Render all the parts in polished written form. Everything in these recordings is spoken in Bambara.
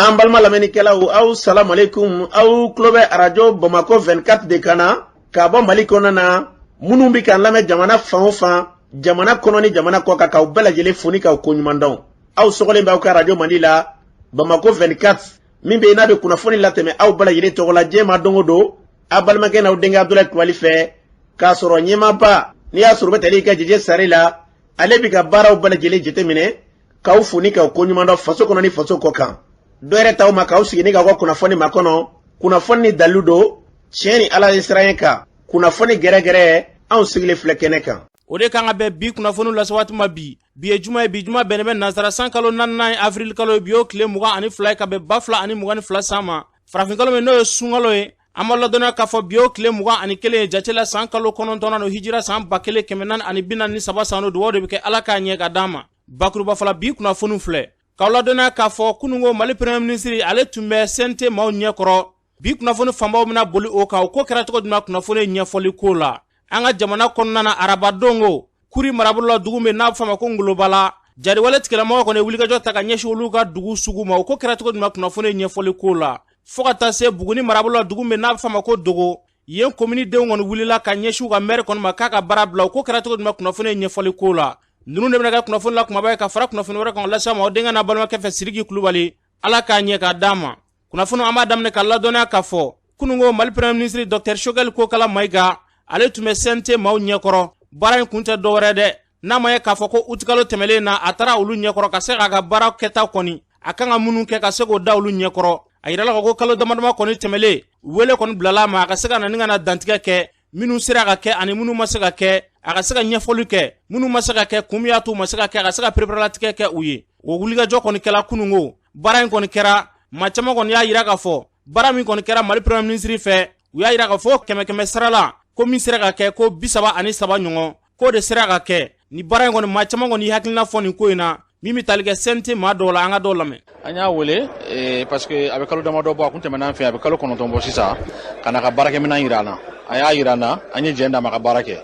An balima lamɛnnikɛlaw, aw salamu aleykum. Aw tulo bɛ Arajo Bamakɔ 24 de kan na ka bɔ Mali kɔnɔna na. Minnu bɛ k'an lamɛn jamana fan o fan, jamana kɔnɔ ni jamana kɔ kan, k'aw bɛɛ lajɛlen fo ni k'aw koɲuman dɔn. Aw sɔgɔlen bɛ aw ka arajo mandi la, Bamakɔ 24, min bɛ yen n'a bɛ kunnafoni latɛmɛ aw bɛɛ lajɛlen tɔgɔ la diɲɛ ma don o don, aw balimakɛ n'aw denkɛ Abudulayi Kulubali fɛ, k'a sɔrɔ ɲɛmaaba n'i y'a sɔrɔ u bɛ tali kɛ Jeje Sare la, ale bɛ ka baaraw bɛɛ lajɛlen jateminɛ, k'aw fo ni k'aw koɲuman dɔn faso kɔnɔ ni faso kɔ kan. Dɔ yɛrɛ t'aw ma k'aw sigi ni k'aw ka kunnafoni makɔnɔ, kunnafoni ni dalilu don, tiɲɛ ni Ala ye siran kan, kunnafoni gɛrɛgɛrɛ, anw sigilen filɛ kɛnɛ kan. O de kan ka bɛn bi kunnafoni lase waati ma bi. Bi ye juma ye, bi juma bɛnnen bɛ nansara san kalo naaninan ye, avril kalo ye. Bi y'o tile 22 ye ka bɛn 2022 san ma, farafin kalo min n'o ye sunkalo ye. An b'a ladɔnniya k'a fɔ bi y'o tile 21 ye jate la, san kalo 9nan don, hijira san 1443 san don. Dugawu de bɛ kɛ, Ala k'a ɲɛ ka d'an ma. Bakuruba fɔlɔ, bi kunnafoni filɛ k'aw ladɔnniya k'a fɔ kununko Mali Premier ministre, ale tun bɛ CNT maaw ɲɛkɔrɔ. Bi kunnafoni fanbaw bɛna boli o kan. O ko kɛra cogo jumɛn? Kunnafoni ɲɛfɔli ko la, an ka jamana kɔnɔna na, arabadon ko Kuri marabolo la, dugu min n'a bɛ f'a ma ko Ngolobala, jariwale tigilamɔgɔ kɔni ye wulikajɔ ta ka ɲɛsin olu ka dugu sugu ma. O ko kɛra cogo jumɛn? Kunnafoni ɲɛfɔli ko la, fo ka taa se Buguni marabolo la, dugu min n'a bɛ f'a ma ko Dogo, yen komini denw kɔni wulila ka ɲɛsin u ka mɛri kɔni ma k'a ka baara bila. O ko kɛra cogo jumɛn? Kunnafoni ɲɛfɔli ko la, ninnu de bɛna kɛ kunnafoni la kumaba ye ka fara kunnafoni wɛrɛ kan lase ma aw denkɛ n'a balimakɛ fɛ, Sidiki Kulubali. Ala k'a ɲɛ k'a d'an ma. Kunnafoni, an b'a daminɛ ka ladɔnniya k'a fɔ kununko Mali Premier ministre Docteur Choguel Kokala Mayiga, ale tun bɛ CNT maaw ɲɛkɔrɔ. Baara in kun tɛ dɔwɛrɛ dɛ, n'a ma ye k'a fɔ ko utikalo tɛmɛlen na, a taara olu ɲɛkɔrɔ ka se k'a ka baara kɛta kɔni, a kan ka minnu kɛ, ka se k'o da olu ɲɛkɔrɔ. A yirala ko kalo damadama kɔni tɛmɛlen, wele kɔni bilala a ma a ka se ka na ni ka na dantigɛ kɛ minnu sera ka kɛ ani minnu ma se ka kɛ, a ka se ka ɲɛfɔli kɛ minnu ma se ka kɛ, kun min y'a to u ma se ka kɛ, a ka se ka pereperelatigɛ kɛ u ye. O wulikajɔ kɔni kɛla kununko. Baara in kɔni kɛra, maa caman kɔni y'a yira k'a fɔ baara min kɔni kɛra Mali Premier ministre fɛ, u y'a yira k'a fɔ kɛmɛ kɛmɛ sara la, ko min sera ka kɛ, ko 33 ɲɔgɔn k'o de sera ka kɛ. Ni baara in kɔni, maa caman kɔni hakilina fɔ nin ko in na, min bɛ tali kɛ CNT maa dɔw la. An ka dɔw lamɛn. An y'a wele parce que a bɛ kalo damadɔ bɔ, a kun tɛmɛna an fɛ, a bɛ kalo 9 bɔ sisan, ka na ka baarakɛminɛn yira an na. A y'a yira an na, an ye jɛn d'a ma ka baara kɛ.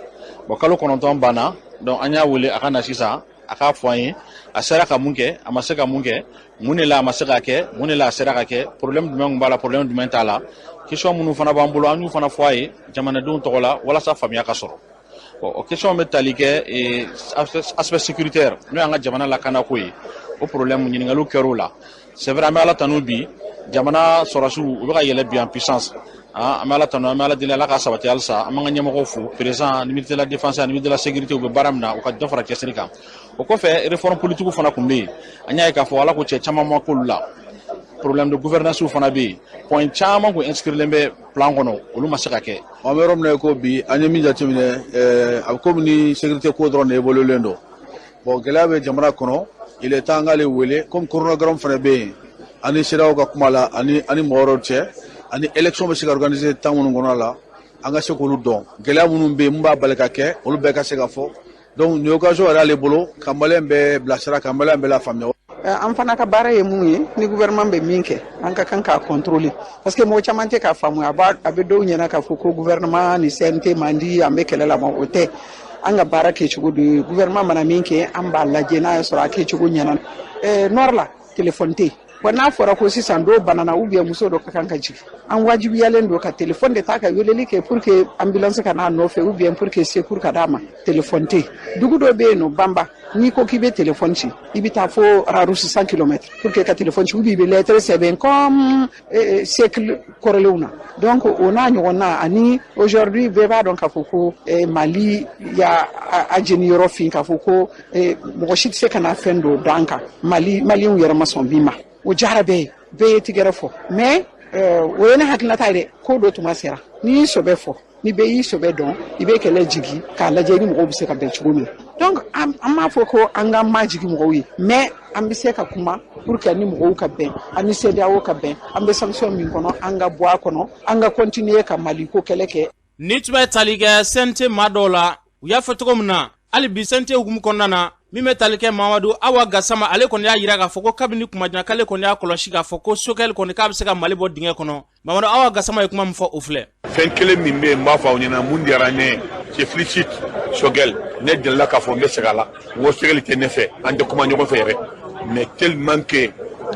Bon, kalo 9 banna, donc an y'a wele a ka na sisan, a k'a fɔ an ye a sera ka mun kɛ, a ma se ka mun kɛ, mun de la a ma se ka kɛ, mun de la a sera ka kɛ, problème jumɛn tun b'a la, problème jumɛn t'a la. Question minnu fana b'an bolo, an y'u fana fɔ a ye jamanadenw tɔgɔ la walasa faamuya ka sɔrɔ. Bon, o question bɛ tali kɛ aspect sécuritaire, n'o y'an ka jamana lakanako ye. O problème, ɲininkaliw kɛr'o la. C'est vrai, an bɛ Ala tanu bi, jamana sɔrɔsiw u bɛ ka yɛlɛ bi en puissance. An bɛ Ala tanu, an bɛ Ala deli, Ala ka sabati halisa. An b'an ka ɲɛmɔgɔw fo, président, ministre de la Défense ani ministre de la Sécurité, u bɛ baara min na, u ka dɔ fara cɛsiri kan. O kɔfɛ, réforme politique fana tun bɛ yen. An y'a ye k'a fɔ Ala ko cɛ, caman ma k'olu la. Problème de gouvernance fana bɛ yen. Point caman kun inscrilen bɛ plan kɔnɔ, olu ma se ka kɛ. An bɛ yɔrɔ min na i ko bi, an ye min jateminɛ, a bɛ komi ni sécurité ko dɔrɔn de évolué don. Bon, gɛlɛya bɛ jamana kɔnɔ, il est temps an k'ale wele, komi chronogramme fana bɛ yen ani CEDEAO ka kuma la ani mɔgɔ wɛrɛw cɛ, ani élection bɛ se ka organiser temps minnu kɔnɔ la, an ka se k'olu dɔn. Gɛlɛya minnu bɛ yen, mun b'a bali ka kɛ, olu bɛɛ ka se ka fɔ. Donc nin occasion yɛrɛ y'ale bolo ka maliyɛn bɛɛ bilasira, ka maliyɛn bɛɛ lafaamuya. An fana ka baara ye mun ye? Ni gouvernement bɛ min kɛ, an ka kan k'a contrôler, parce que mɔgɔ caman tɛ k'a faamu. A b'a a bɛ dɔw ɲɛna k'a fɔ ko gouvernement ni CNT man di, an bɛ kɛlɛ la. Ma o tɛ, an ka baara kɛcogo de ye. Gouvernement mana min kɛ, an b'a lajɛ n'a y'a sɔrɔ a kɛcogo ɲɛna. Nord la, téléphone tɛ yen. Wa n'a fɔra ko sisan dɔw banana ou bien muso dɔ ka kan ka jigin, an wajibiyalen don ka téléphone de ta ka weleli kɛ pour que ambulance ka n'a nɔfɛ ou bien pour que secours ka d'a ma. Téléphone tɛ yen. Dugu dɔ bɛ yen nɔ, Banba, n'i ko k'i bɛ téléphone ci, i bɛ taa fo Rharous, 100 km, pour que ka téléphone ci, ou bien i bɛ lettre sɛbɛn comme siècle kɔrɔlenw na. Donc o n'a ɲɔgɔnna. Ani aujourd'hui, bɛɛ b'a dɔn k'a fɔ ko Mali y'a a jeni yɔrɔ fin, k'a fɔ ko mɔgɔ si tɛ se ka na fɛn dɔ d'an kan, Mali maliyɛnw yɛrɛ ma sɔn min ma. O diyara bɛɛ ye, bɛɛ ye tigɛrɛ fɔ. Mais o ye ne hakilinata ye dɛ. Ko dɔ tuma sera, n'i y'i sɔbɛ fɔ, ni bɛɛ y'i sɔbɛ dɔn, i bɛ kɛlɛ jigi k'a lajɛ ni mɔgɔw bɛ se ka bɛn cogo min na. Donc an m'a fɔ ko an ka majigi mɔgɔw ye, mais an bɛ se ka kuma pour que ni mɔgɔw ka bɛn, an ni CEDEAO ka bɛn, an bɛ sanction min kɔnɔ, an ka bɔ a kɔnɔ, an ka continuer ka Mali ko kɛlɛ kɛ. Ni tun bɛ tali kɛ CNT maa dɔw la, u y'a fɔ cogo min na, hali bi CNT hukumu kɔnɔna na, min bɛ tali kɛ Mamadu Awa Gasama, ale kɔni y'a jira k'a fɔ ko kabini kumajan k'ale kɔni y'a kɔlɔsi k'a fɔ ko Choguel kɔni k'a bɛ se ka Mali bɔ dingɛ kɔnɔ. Mamadu Awa Gasama ye kuma min fɔ, o filɛ. Fɛn kelen min bɛ yen, n b'a fɔ aw ɲɛna, mun diyara ne ye, je félicite Choguel. Ne delila k'a fɔ, n bɛ segin a la, n ko Choguel tɛ ne fɛ, an tɛ kuma ɲɔgɔn fɛ yɛrɛ, mais tellement que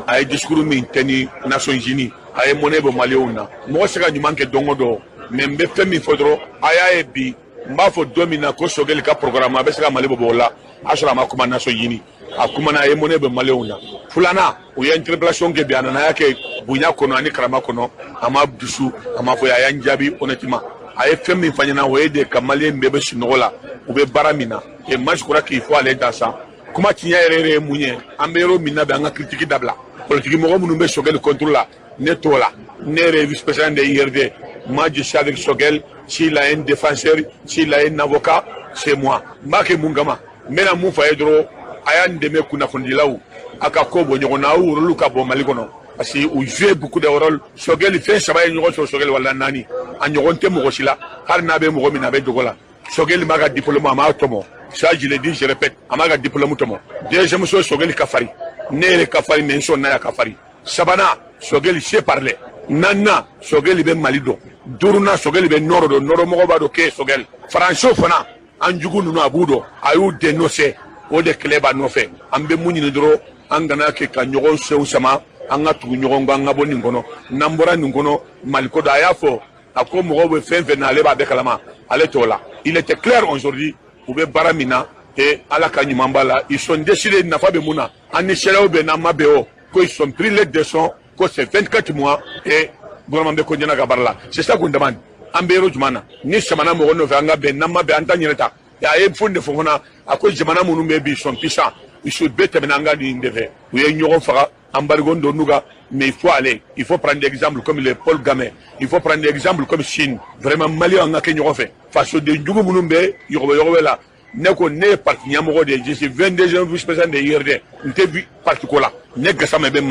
A ye discours min tenu Nations Unies, a ye mɔnɛ bɔ Maliyɛnw na. Mɔgɔ se ka ɲuman kɛ don o don, mais n bɛ fɛn min fɔ dɔrɔn, a y'a ye bi, n b'a fɔ don min na ko Choguel ka programme a bɛ se ka Mali bɔ o la, a sɔrɔ a ma kuma Nations Unies, a kumana, a ye mɔnɛ bɔ Maliyɛnw na. Filanan, u ye interpellation kɛ bi, a nana, a y'a kɛ bonya kɔnɔ ani karama kɔnɔ, a ma dusu, a ma fɔ, a y'an jaabi honnêtement. A ye fɛn min fɔ ɲɛna, o ye de ka Maliyɛn bɛɛ bɛ sunɔgɔ la, u bɛ baara min na. Et moi, je crois qu'il faut aller dans ça. Kuma tiɲɛ yɛrɛ yɛrɛ ye mun ye? An bɛ yɔrɔ min na bi, an ka critique dabila. Politique mɔgɔ minnu bɛ Choguel contre la, ne t'o la. Ne yɛrɛ ye vice président de URD. Moi, je suis avec Choguel. S'il a un défenseur, s'il a un avocat, c'est moi. N b'a kɛ mun kama? N bɛna mun fɔ a ye dɔrɔn? A y'an dɛmɛ, kunnafonidilaw, a ka ko bɔ ɲɔgɔn na, aw rôle ka bɔ Mali kɔnɔ, parce que u joué beaucoup de rôle. Choguel, fɛn saba ye ɲɔgɔn sɔrɔ Choguel, wala naani, a ɲɔgɔn tɛ mɔgɔ si la. Hali n'a bɛ mɔgɔ min na, a bɛ dogo la. Choguel m'a ka diplôme, a m'a tɔmɔ. Ça, je le dis, je répète, a m'a ka diplôme tɔmɔ. Deuxième chose, Choguel ka farin. Ne yɛrɛ ka farin, mais n sɔnna ya ka farin. Sabanan, Choguel sait parler. Naaninan, Choguel bɛ Mali dɔn. Duurunan, Choguel bɛ nɔrɔ dɔn. Nɔrɔ mɔgɔ b'a dɔn k'e Choguel. Faransiw fana, an jugu ninnu, a b'u dɔn, a y'u dénoncer. O de kɛlɛ b'a nɔfɛ. An bɛ mun ɲini dɔrɔn? An kana kɛ ka ɲɔgɔn senw sama, an ka tugu ɲɔgɔn kɔ, an ka bɔ nin kɔnɔ. N'an bɔra nin kɔnɔ, Maliko don. A y'a fɔ, a ko mɔgɔw bɛ fɛn fɛn na, ale b'a bɛɛ kalama, ale t'o la. Il était clair aujourd'hui, u bɛ baara min na, et Ala ka ɲuman b'a la. Ils sont décidés. Nafa bɛ mun na? An ni CEDEAO bɛ n'an ma bɛn o ko, ils sont pris les leçons ko c'est 24 mois et gouvernement bɛ ko ɲɛna ka baara la. C'est ça qu'on demande. An bɛ yɔrɔ jumɛn na? Ni samana mɔgɔ nɔfɛ, an ka bɛn. N'an ma bɛn, an t'a ɲɛnɛ ta. A ye fɛn de fɔ fana, a ko jamana minnu bɛ bi sont puissants, ils sont bɛɛ tɛmɛna an ka nin de fɛ, u ye ɲɔgɔn faga, embargo donn'u kan. Mais il faut aller, il faut prendre des exemples comme le Paul Kagame, il faut prendre des exemples comme Chine. Vraiment, Mali, an ka kɛ ɲɔgɔn fɛ. Fasoden jugu minnu bɛ yɔgɔbɛ yɔgɔbɛ la, ne ko ne ye parti ɲɛmɔgɔ de ye, je suis 22e vice président de URD. N tɛ bi parti ko la, ne Gasama bɛ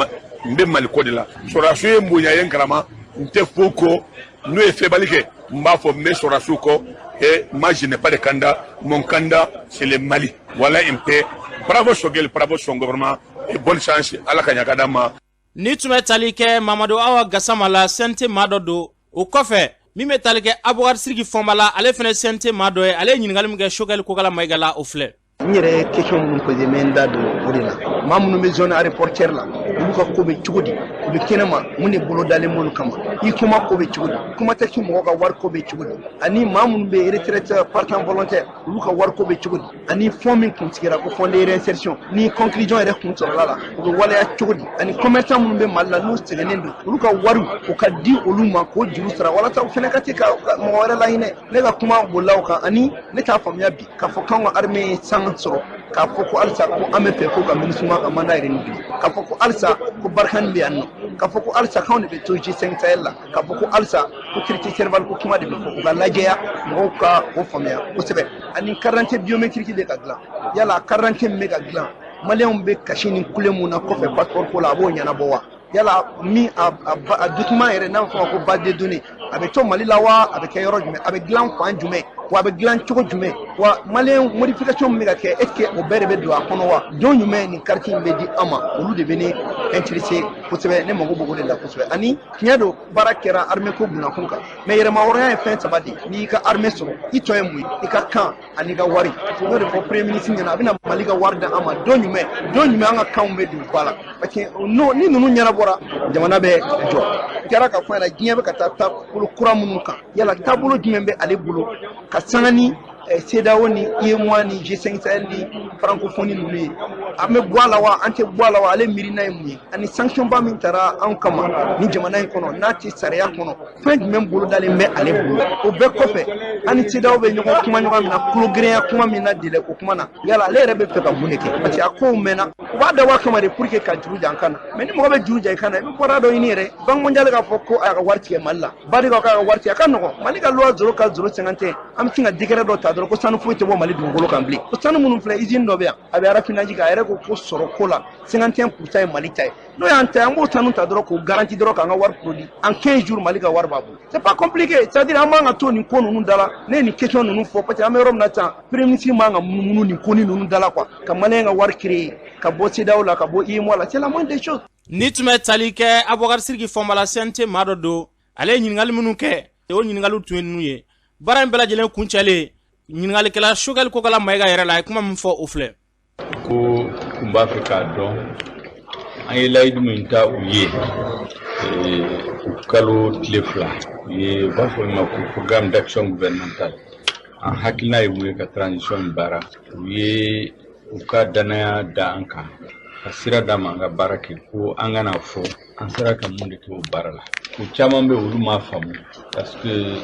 n bɛ Mali ko de la. Sɔrɔdasiw ye n bonya, ye n karama, n tɛ fo ko n'u ye fɛbali kɛ, n b'a fɔ n bɛ sɔrɔdasiw kɔ. Et moi, je n'ai pas de candidat. Mon candidat, c'est le Mali. Voilà un peu. Bravo Choguel, bravo son gouvernement et bonne chance. Ala ka ɲa ka d'an ma. Ni tun bɛ tali kɛ Mamadu Awa Gasama la, CNT maa dɔ don. O kɔfɛ, min bɛ tali kɛ Abubakar Siriki Fɔnba la, ale fana CNT maa dɔ ye. Ale ye ɲininkali min kɛ Choguel Kokala Mayiga la, o filɛ. N yɛrɛ ye question minnu posé, n bɛ n da don o de la. Maa minnu bɛ zone aéroportuaire la, olu ka ko bɛ cogo di? U bɛ kɛnɛma, mun de bolo dalen b'olu kama? I kuma ko bɛ cogo di? Kuma tɛ mɔgɔ ka wari ko bɛ cogo di? Ani maa minnu bɛ retraite partant volontaire, olu ka wari ko bɛ cogo di? Ani fond min kun sigira ko fond de réinsertion, ni conclusion yɛrɛ kun sɔrɔla la, o bɛ waleya cogo di? Ani commerçant minnu bɛ Mali la, n'u sɛgɛnnen don, olu ka wariw, o ka di olu ma k'o juru sara walasa u fana ka se ka mɔgɔ wɛrɛ lahinɛ. Ne ka kuma bolila o kan. Ani ne t'a faamuya bi k'a fɔ k'anw ka armée ye san sɔrɔ, k'a fɔ ko halisa ko an bɛ fɛ ko ka MINUSMA ka mandat renouveler, k'a fɔ ko halisa ko Barkhane bɛ yan nɔ, k'a fɔ ko halisa k'anw de bɛ to G5 Sahel la, k'a fɔ ko halisa ko traité Serval ko kuma de bɛ fɔ. U ka lajɛya, mɔgɔw ka o faamuya kosɛbɛ. Ani carte d'identité biométrique bɛ ka dilan, yala carte d'identité min bɛ ka dilan, Maliyɛnw bɛ kasi ni kule mun na kɔfɛ passeport ko la, a b'o ɲɛnabɔ wa? Yala min a document yɛrɛ, n'a bɛ fɔ o ma ko base de données, a bɛ to Mali la wa? A bɛ kɛ yɔrɔ jumɛn? A bɛ dilan fan jumɛn wa? A bɛ dilan cogo jumɛn wa? Maliyɛn modification min bɛ ka kɛ, est ce que o bɛɛ de bɛ don a kɔnɔ wa? Don jumɛn nin carte in bɛ di an ma? Olu de bɛ ne intéressé kosɛbɛ, ne mago b'o de la kosɛbɛ. Ani tiɲɛ don, baara kɛra armée ko bunakun kan, mais yɛrɛmahɔrɔnya ye fɛn saba de ye. N'i y'i ka armée sɔrɔ, i tɔ ye mun ye? I ka kan ani ka wari. N'o de fɔ premier ministre ɲɛna, a bɛna Mali ka wari di an ma don jumɛn? Don jumɛn an ka kanw bɛ don ba la? Parce que n'o ni ninnu ɲɛnabɔra, jamana bɛ jɔ. Kɛra ka fɔ ɲɛna, diɲɛ bɛ ka taa taabolo kura minnu kan, yala taabolo jumɛn bɛ ale bolo ka sanga ni CEDEAO ni UEMOA ni G5 Sahel ni francophonie ninnu ye? An bɛ bɔ a la wa, an tɛ bɔ a la wa? Ale miirina ye mun ye? Ani sanction ba min taara anw kama ni jamana in kɔnɔ, n'a tɛ sariya kɔnɔ, fɛn jumɛn bolodalen bɛ ale bolo? O bɛɛ kɔfɛ, an ni CEDEAO bɛ ɲɔgɔn kuma ɲɔgɔn min na, kulogɛrɛnya kuma min na, délai ko kuma na, yala ale yɛrɛ bɛ fɛ ka mun de kɛ? Parce que a kow mɛnna. U b'a dabɔ a kama de pour que ka juru jan kan na. Mais ni mɔgɔ bɛ juru jan i kan na, i bɛ bɔra dɔ ɲini yɛrɛ. Banque mondiale k'a fɔ ko a ka wari tigɛ Mali la, BAD ko k'a ka wari tigɛ, a ka nɔgɔn. Mali ka loi 04 051, an bɛ sin ka décret dɔ ta dɔrɔn ko sanu foyi tɛ bɔ Mali dugukolo kan bilen. Ko sanu minnu filɛ, usine dɔ bɛ yan, a bɛ raffinage kɛ, a yɛrɛ ko ko sɔrɔ ko la, 51 % ye Mali ta ye. N'o y'an ta ye, an b'o sanu ta dɔrɔn k'o garantie dɔrɔn k'an ka wari produit en 15 jours, Mali ka wari b'a bolo. C'est pas compliqué. C'est à dire, an man ka to nin ko ninnu da la. Ne ye nin question ninnu fɔ parce que an bɛ yɔrɔ min na sisan, premier ministre man ka munumunu nin ko ninnu da la quoi, ka Maliyɛn ka wari créer ka bɔ CEDEAO la, ka bɔ UEMOA la, c'est la moindre des choses. Ni tun bɛ tali kɛ Abubakar Siriki Fɔnba la, CNT maa dɔ don. Ale ye ɲininkali minnu kɛ, o ɲininkaliw tun ye ninnu ye. Baara in bɛɛ lajɛlen kuncɛlen, ɲininkalikɛla Choguel Kokala Mayiga yɛrɛ la, a ye kuma min fɔ, o filɛ. Ko n b'a fɛ k'a dɔn. An ye layidu min ta u ye kalo tile 2 u ye, u b'a fɔ min ma ko programme d'action gouvernementale, an hakilina ye mun ye ka transition in baara. U ye u ka danaya da an kan ka sira d'an ma an ka baara kɛ, ko an kana fɔ an sera ka mun de kɛ o baara la. Ko caman bɛ olu m'a faamu, parce que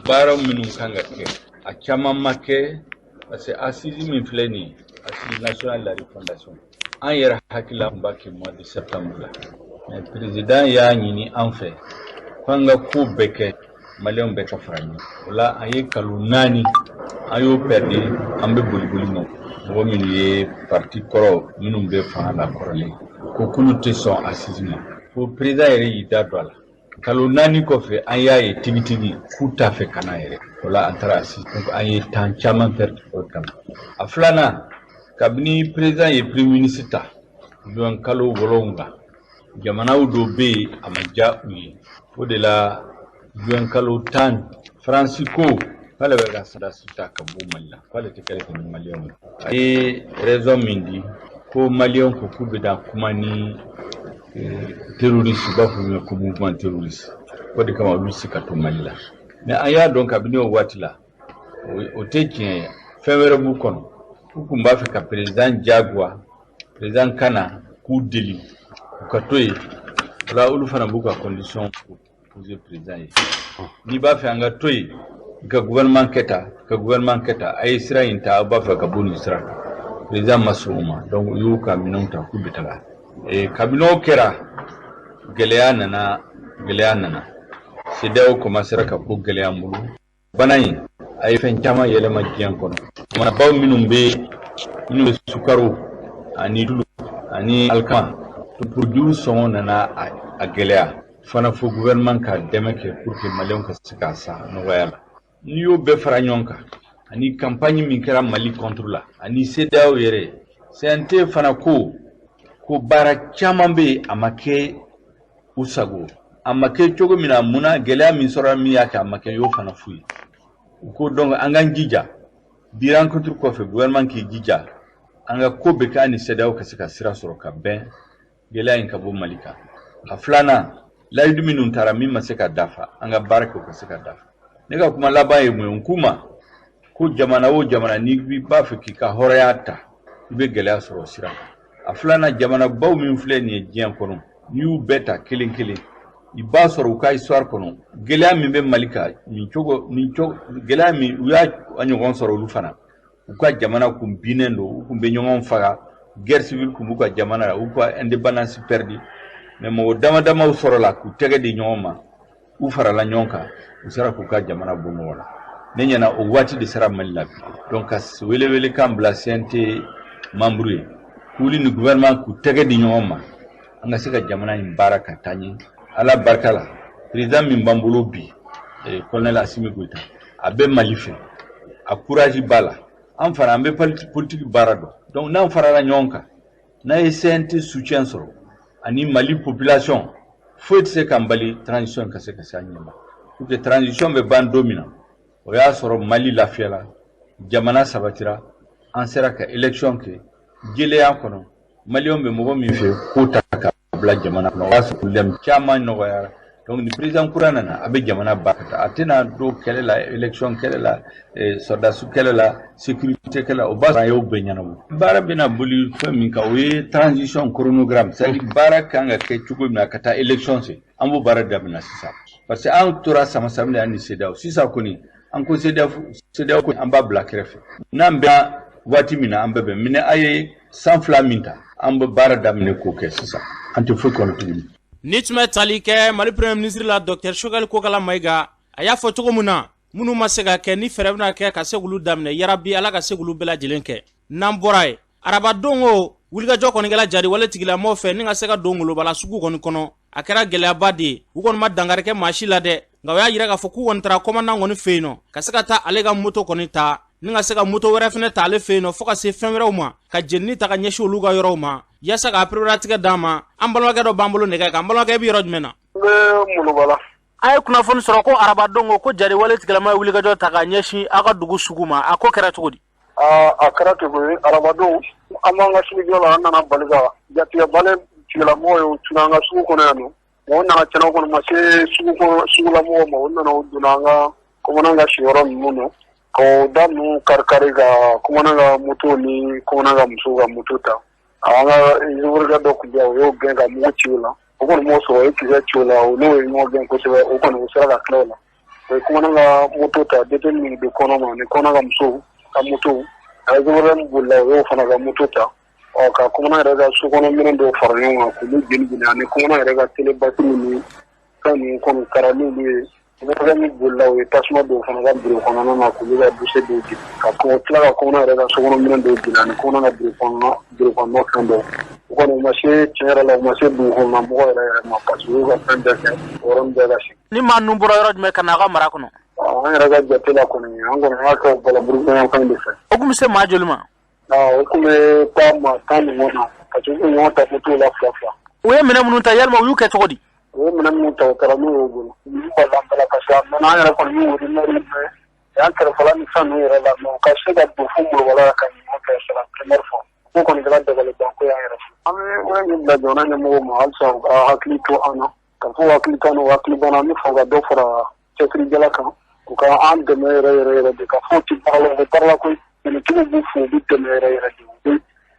baara minnu kan ka kɛ, a caman ma kɛ, parce que assise min filɛ nin ye, assise nationale de la refondation, an yɛrɛ hakili tun b'a kɛ mois de septembre la, mais président y'a ɲini an fɛ k'an ka ko bɛɛ kɛ, maliyɛnw bɛɛ ka fara ɲɔgɔn. O la an ye kalo 4 an y'o perdre, an bɛ boliboli ma mɔgɔ minnu ye parti kɔrɔ minnu bɛ fanga la kɔrɔlen ko k'olu tɛ sɔn assise ma, ko président yɛrɛ y'i da don a la. Kalo 4 kɔfɛ, an y'a ye tigitigi k'u t'a fɛ ka na yɛrɛ. O la an taara assise, donc an ye temps caman perdre o kama. A filanan, kabini président ye premier ministre ta juin kalo 7, jamanaw dɔw bɛ yen a ma diya u ye. O de la juin kalo 10, Faransi ko k'ale bɛ ka sɔrɔdasi ta ka bɔ Mali la, k'ale tɛ kɛlɛ kɛ ni maliyɛnw ye. A ye raison min di, ko maliyɛnw ko k'u bɛ taa kuma ni terroriste, u b'a fɔ min ma ko mouvement terroriste, o de kama olu tɛ se ka to Mali la. Mais an y'a dɔn kabini o waati la o tɛ tiɲɛ ye, fɛn wɛrɛ b'u kɔnɔ. U tun b'a fɛ ka président jagoya, président kana k'u deli u ka to yen. O la olu fana b'u ka condition poser président ye: n'i b'a fɛ an ka to yen, i ka gouvernement kɛ tan, i ka gouvernement kɛ tan, a ye sira in ta, aw b'a fɛ ka bɔ nin sira kan. Président ma sɔn o ma, donc u y'u ka minɛnw ta k'u bɛ taga. Kabini o kɛra, gɛlɛya nana, gɛlɛya nana. CEDEAO commencera ka ko gɛlɛya n bolo. Bana in a ye fɛn caman yɛlɛma diɲɛ kɔnɔ. Jamanabaw minnu bɛ sukaro ani tulu ani alikama produit sɔngɔ nana a gɛlɛya fana, fo gouvernement ka dɛmɛ kɛ pour que maliyɛnw ka se k'a san nɔgɔya la. N'i y'o bɛɛ fara ɲɔgɔn kan, ani campagne min kɛra Mali contre la, ani CEDEAO yɛrɛ, CNT fana ko baara caman bɛ yen a ma kɛ u sago, a ma kɛ cogo min na, munna gɛlɛya min sɔrɔla min y'a kɛ a ma kɛ, y'o fana f'u ye. U ko donc an k'an jija bi rencontre kɔfɛ, gouvernement k'i jija an ka ko bɛɛ kɛ an ni CEDEAO ka se ka sira sɔrɔ ka bɛn, gɛlɛya in ka bɔ Mali kan. A filanan, layidu minnu taara min ma se ka dafa, an ka baara kɛ o ka se ka dafa. Ne ka kuma laban ye mun ye? N k'u ma ko jamana o jamana, n'i b'a fɛ k'i ka hɔrɔnya ta, i bɛ gɛlɛya sɔrɔ o sira kan. A filanan, jamanabaw min filɛ nin ye diɲɛ kɔnɔ, n'i y'u bɛɛ ta kelen kelen, i b'a sɔrɔ u ka histoire kɔnɔ, gɛlɛya min bɛ Mali kan nin cogo nin cogo, gɛlɛya min u y'a ɲɔgɔn sɔrɔ, olu fana u ka jamana kun binnen don, u kun bɛ ɲɔgɔn faga, guerre civile kun b'u ka jamana la, u ka indépendance perdu, mais mɔgɔ dama damaw sɔrɔla k'u tɛgɛ di ɲɔgɔn ma, u farala ɲɔgɔn kan, u sera k'u ka jamana bɔ nɔgɔ la. Ne ɲɛna o waati de sera Mali la bi. Donc ka wele kan bila CNT membre ye k'olu ni gouvernement k'u tɛgɛ di ɲɔgɔn ma, an ka se ka jamana in baara ka taa ɲɛ. Ala barika la, président min b'an bolo bi, colonel Assimi Goïta, a bɛ Mali fɛ, a courage b'a la. An fana an bɛ politique baara dɔn, donc n'an farala ɲɔgɔn kan, n'a ye CNT soutien sɔrɔ ani Mali population, foyi tɛ se k'an bali transition ka se ka se a ɲɛ ma, pour que transition bɛ ban don min na, o y'a sɔrɔ Mali lafiyala, jamana sabatira, an sera ka élection kɛ jɛlenya kɔnɔ, maliyɛnw bɛ mɔgɔ min fɛ k'o ta ka bila jamana kɔnɔ, o y'a sɔrɔ problème caman nɔgɔyara. Donc ni président kura nana, a bɛ jamana ba ka taa, a tɛna don kɛlɛ la, élection kɛlɛ la, sɔrɔdasi kɛlɛ la, sécurité kɛlɛ la, o b'a sɔrɔ an y'o bɛɛ ɲɛnabɔ. Baara bɛna boli fɛn min kan, o ye transition chronogramme, c'est à dire baara kan ka kɛ cogo min na ka taa élection se, an b'o baara daminɛ sisan, parce que an tora sama sama an ni CEDEAO. Sisan kɔni an ko CEDEAO, CEDEAO ko an b'a bila kɛrɛfɛ, n'an bɛn waati min na, an bɛɛ bɛn minɛ a ye san 2 min ta, an bɛ baara daminɛ k'o kɛ sisan, an tɛ foyi kɔnɔ tuguni. Ni tun bɛ tali kɛ Mali premier ministre la, docteur Choguel Kokalla Maïga, a y'a fɔ cogo min na, minnu ma se ka kɛ, ni fɛɛrɛ bɛna kɛ ka se k'olu daminɛ, yarabi Ala ka se k'olu bɛɛ lajɛlen kɛ. N'an bɔra yen, arabadon o wulikajɔ kɔni kɛla jari wale tigilamɔgɔw fɛ ni ka se ka don Ngolobala sugu kɔni kɔnɔ. A kɛra gɛlɛyaba de ye. U kɔni ma dankari kɛ maa si la dɛ, nka u y'a yira k'a fɔ k'u kɔni taara commandant kɔni fɛ yen nɔ ka se ka taa ale ka moto kɔni ta, ni ka se ka moto wɛrɛ fɛnɛ ta ale fɛ yen nɔ, fo ka se fɛn wɛrɛw ma, ka jenini ta ka ɲɛsin olu ka yɔrɔw ma, yaasa k'a pereperelatigɛ d'an ma. An balimakɛ dɔ b'an bolo nɛgɛ kan. An balimakɛ, bɛ yɔrɔ jumɛn na? N bɛ Molobala. An ye kunnafoni sɔrɔ ko arabadon ko jari wale tigilama ye wulikajɔ ta ka ɲɛsin aw ka dugu sugu ma. A ko kɛra cogo di? A kɛra ten koyi. Arabadon, an b'an ka sugujɔ la, an nana bali ka jatigɛbale tigilamɔgɔ ye, o tun an ka sugu kɔnɔ yan nɔ. Mɔgɔ nana kɛnɛ kɔnɔ, ma se sugu kɔnɔ, sugulamɔgɔw ma. O nana, o donna an ka commandant ka siyɔrɔ ninnu na, ka o da ninnu kari-kari, ka commandant ka moto ni commandant ka musow ka moto ta. An ka chauffeur dɔ tun bɛ yan, o y'o gɛn ka mugu ci o la. O kɔni m'o sɔrɔ, o ye kisɛ ci o la, o n'o ye ɲɔgɔn gɛn kosɛbɛ. O kɔni, o sera ka tila o la. O ye commandant ka moto ta, détenu minnu bɛ kɔnɔ ma, ni commandant ka musow ka moto. A ye chauffeur min bolila, o y'o fana ka moto ta. Ɔ, ka commandant yɛrɛ ka so kɔnɔ minɛn dɔw fara ɲɔgɔn kan k'olu jeni jeni, ani commandant yɛrɛ ka télé batterie ni fɛn ninnu kɔni kɛra n'olu ye. Chauffeur min bolila, o ye tasuma don o fana ka bureau kɔnɔna na, k'olu ka dossier dɔw jeni, ka tila ka commandant yɛrɛ ka so kɔnɔ minɛn dɔw jeni, ani commandant ka bureau kɔnɔna fɛn dɔw. O kɔni, u ma se tiɲɛ yɛrɛ la, u ma se dugu kɔnɔna mɔgɔ yɛrɛ yɛrɛ ma, parce que u y'u ka fɛn bɛɛ kɛ o yɔrɔnin bɛɛ ka segin. Ni maa ninnu bɔra yɔrɔ jumɛn ka na a ka mara kɔnɔ? An yɛrɛ ka jate la kɔni, an kɔni y'a kɛ Balabugu yanfan de fɛ. O tun bɛ se maa joli ma? O tun bɛ taa maa 10 ɲɔgɔn na, parce que u tun ɲɔgɔn ta moto la fila fila. U ye minɛn minnu ta, yalima u y'u kɛ cogo di? U ye minɛn minnu ta, u taara n'u y'u bolo. U balila an bɛɛ la, parce que a mɛnna, an yɛrɛ kɔni y'u wele mɛri fɛ yan kɛrɛfɛla ni fɛn ninnu yɛrɛ la, mais u ka se ka don fo Molobala ka ɲuman kɛ, c'est la première fois. Ko kɔni kɛra dabalibanko y'an yɛrɛ fɛ. An bɛ wele min bila jamana ɲɛmɔgɔw ma halisa, u ka hakili to an na, ka fɔ hakili t'an na, u hakili b'an na. An bɛ fɛ u ka dɔ fara cɛsirijala kan, u ka an dɛmɛ yɛrɛ yɛrɛ yɛrɛ de, ka fɔ u tɛ baara la, u bɛ baara la koyi. Dɛmɛtigiw b'u fo, u bɛ dɛmɛ yɛrɛ yɛrɛ de,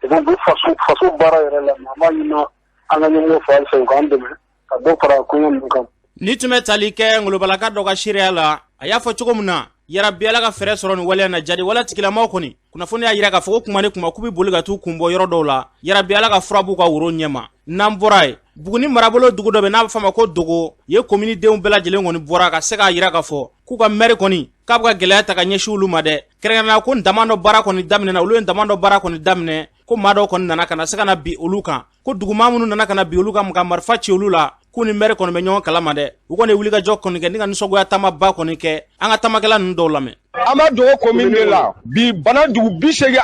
u bɛ faso baara yɛrɛ la. An b'a ɲini an ka ɲɛmɔgɔw fɛ halisa, u k'an dɛmɛ ka dɔ fara koɲɛ ninnu kan. Ni tun bɛ tali kɛ Ngolobalaka dɔ ka seereya la, a y'a fɔ cogo min na, yarabi Ala ka fɛɛrɛ sɔrɔ nin waleya na. Jadi wala tigilamaw kɔni, kunnafoni y'a yira k'a fɔ ko kuma ni kuma k'u bɛ boli ka t'u kun bɔ yɔrɔ dɔw la. Yarabi Ala ka fura b'u ka woro ɲɛma. N'an bɔra yen, Buguni marabolo dugu dɔ bɛ n'a bɛ fɔ a ma ko Dogo ye, komini denw bɛɛ lajɛlen kɔni bɔra ka se k'a yira k'a fɔ k'u ka mɛri kɔni k'a bɛ ka gɛlɛya ta ka ɲɛsin olu ma dɛ. Kɛrɛnkɛrɛnnenya ko daman dɔ baara kɔni daminɛna, olu ye daman dɔ baara kɔni daminɛ, ko maa dɔw kɔni nana ka na se ka na bi olu kan, ko duguma minnu nana ka na bi olu kan ka marifa ci olu la, k'u ni mɛri kɔni bɛ ɲɔgɔn kalama dɛ. U kɔni ye wulikajɔ kɔni kɛ ni ka nisɔngoya taamaba kɔni kɛ. An ka taamakɛla ninnu dɔw lamɛn. An bɛ Dogo commune de la bi, Bana dugu 85,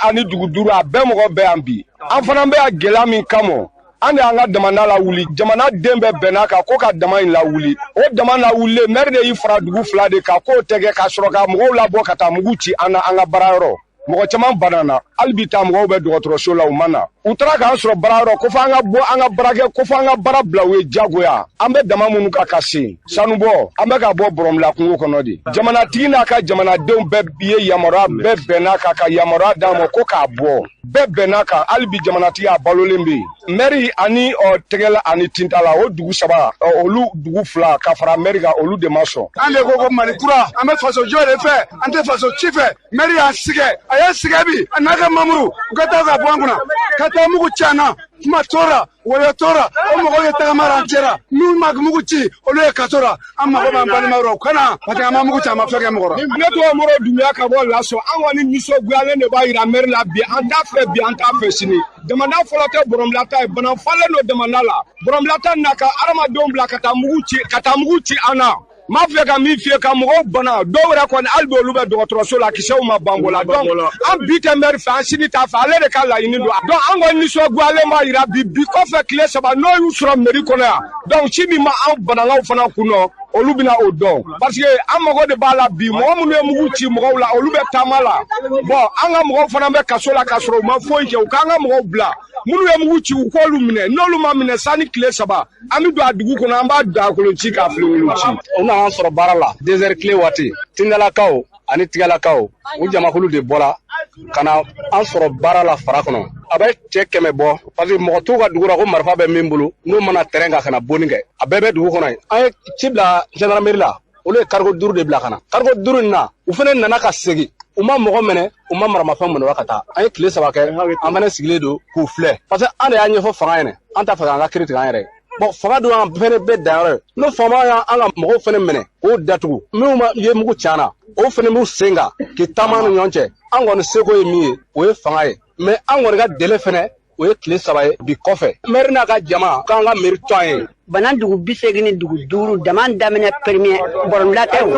a bɛɛ mɔgɔ bɛ yan bi. An fana bɛ yan gɛlɛya min kama, an de y'an ka jamana lawuli. Jamana den bɛɛ bɛnna kan ko ka dama in lawuli. O dama lawulilen, maire de y'i fara dugu fila de kan k'o tɛ kɛ, ka sɔrɔ ka mɔgɔw labɔ ka taa mugu ci an na an ka baarayɔrɔ. Mɔgɔ caman banana, hali bi taa mɔgɔw bɛ dɔgɔtɔrɔso la, u ma na. U taara k'an sɔrɔ baarayɔrɔ, ko fo an ka bɔ an ka baara kɛ, ko fo an ka baara bila u ye diyagoya. An bɛ dama minnu kan ka sen sanubɔ, an bɛ ka bɔ Bɔrɔmila kungo kɔnɔ de. Jamanatigi n'a ka jamanadenw bɛɛ ye yamaruya, bɛɛ bɛnna kan ka yamaruya d'an ma ko k'a bɔ. Bɛɛ bɛnna kan, hali bi jamanatigi a balolen bɛ yen. Mɛri ani Tɛgɛla ani Tintala, o dugu saba, olu dugu fila ka fara mɛri kan, olu de ma sɔn. An de ko ko Mali kura, an bɛ faso jɔ de fɛ, an tɛ faso ci fɛ. Mɛri y'a sigɛ, a y'a sigɛ bi, a n'a ka mamuru, u ka taa ka bɔ an kunna, ka taa mugu ci an na, kuma tora, wɔyɔ tora, o mɔgɔw ye tagamara an cɛra. N'u ma mugu ci, olu ye kaso la. An mago b'an balimaw la, u kana, parce que an ma mugu ci, an ma fɛn kɛ mɔgɔ la. Ne tɔgɔ Moro Dunbiya ka bɔ Laso. An kɔni nisɔngoyalen de b'a yira mɛri la bi, an t'a fɛ bi, an t'a fɛ sini. Jamana fɔlɔ tɛ Bɔrɔmila ta ye, bana falen don jamana la. Bɔrɔmila ta na ka hadamadenw bila ka taa mugu ci, ka taa mugu ci an na. N b'a fɛ ka min f'i ye, ka mɔgɔw bana, dɔw yɛrɛ kɔni hali bi olu bɛ dɔgɔtɔrɔso la, kisɛw ma ban ko la. Donc an bi tɛ mɛri fɛ, an sini t'a fɛ, ale de ka laɲini don. Donc an kɔni nisɔngoyalen b'a yira bi, bi kɔfɛ tile 3 n'o y'u sɔrɔ mairie kɔnɔ yan. Donc ci min ma an banankaw fana kun nɔ, olu bɛna o dɔn, parce que an mago de b'a la bi. Mɔgɔ minnu ye mugu ci mɔgɔw la, olu bɛ taama la. Bon, an ka mɔgɔw fana bɛ kaso la k'a sɔrɔ u ma foyi kɛ. U k'an ka mɔgɔw bila, minnu ye mugu ci, u k'olu minɛ. N'olu ma minɛ sanni tile 3, an bɛ don a dugu kɔnɔ, an b'a dagakolo ci k'a filenkolon ci. U nana sɔrɔ baara la 2 heures tile waati, Tindalakaw ani Tigalakaw, u jamakulu de bɔra ka na an sɔrɔ baara la fara kɔnɔ. A bɛ cɛ 100 bɔ, parce que mɔgɔ t'u ka dugu la ko marifa bɛ min bolo, n'o mana terrain kan ka na bonni kɛ, a bɛɛ bɛ dugu kɔnɔ yen. An ye ci bila gendarmerie la, olu ye cargo 5 de bila ka na. Cargo 5 in na, u fana nana ka segin, u ma mɔgɔ minɛ, u ma maramafɛn minɛ ka taa. An ye tile 3 kɛ, an fana sigilen don k'u filɛ, parce que an de y'a ɲɛfɔ fanga ɲɛna, an t'a fɛ k'an ka kiiri tigɛ an yɛrɛ ye. Bon, fanga dun an fɛnɛ bɛ dan yɔrɔ ye, n'o faama y'an ka mɔgɔw fɛnɛ minɛ k'o datugu, minnu ma ye mugu ci an na, o fɛnɛ b'u sen kan k'i taama ni ɲɔgɔn cɛ. An kɔni seko ye min ye, o ye fanga ye, mais an kɔni ka délai fɛnɛ o ye tile 3 ye bi kɔfɛ. Mɛri n'a ka jama k'an ka mairie to an ye. Bana dugu 85 dama daminɛ premier Bɔrɔmila tɛ o.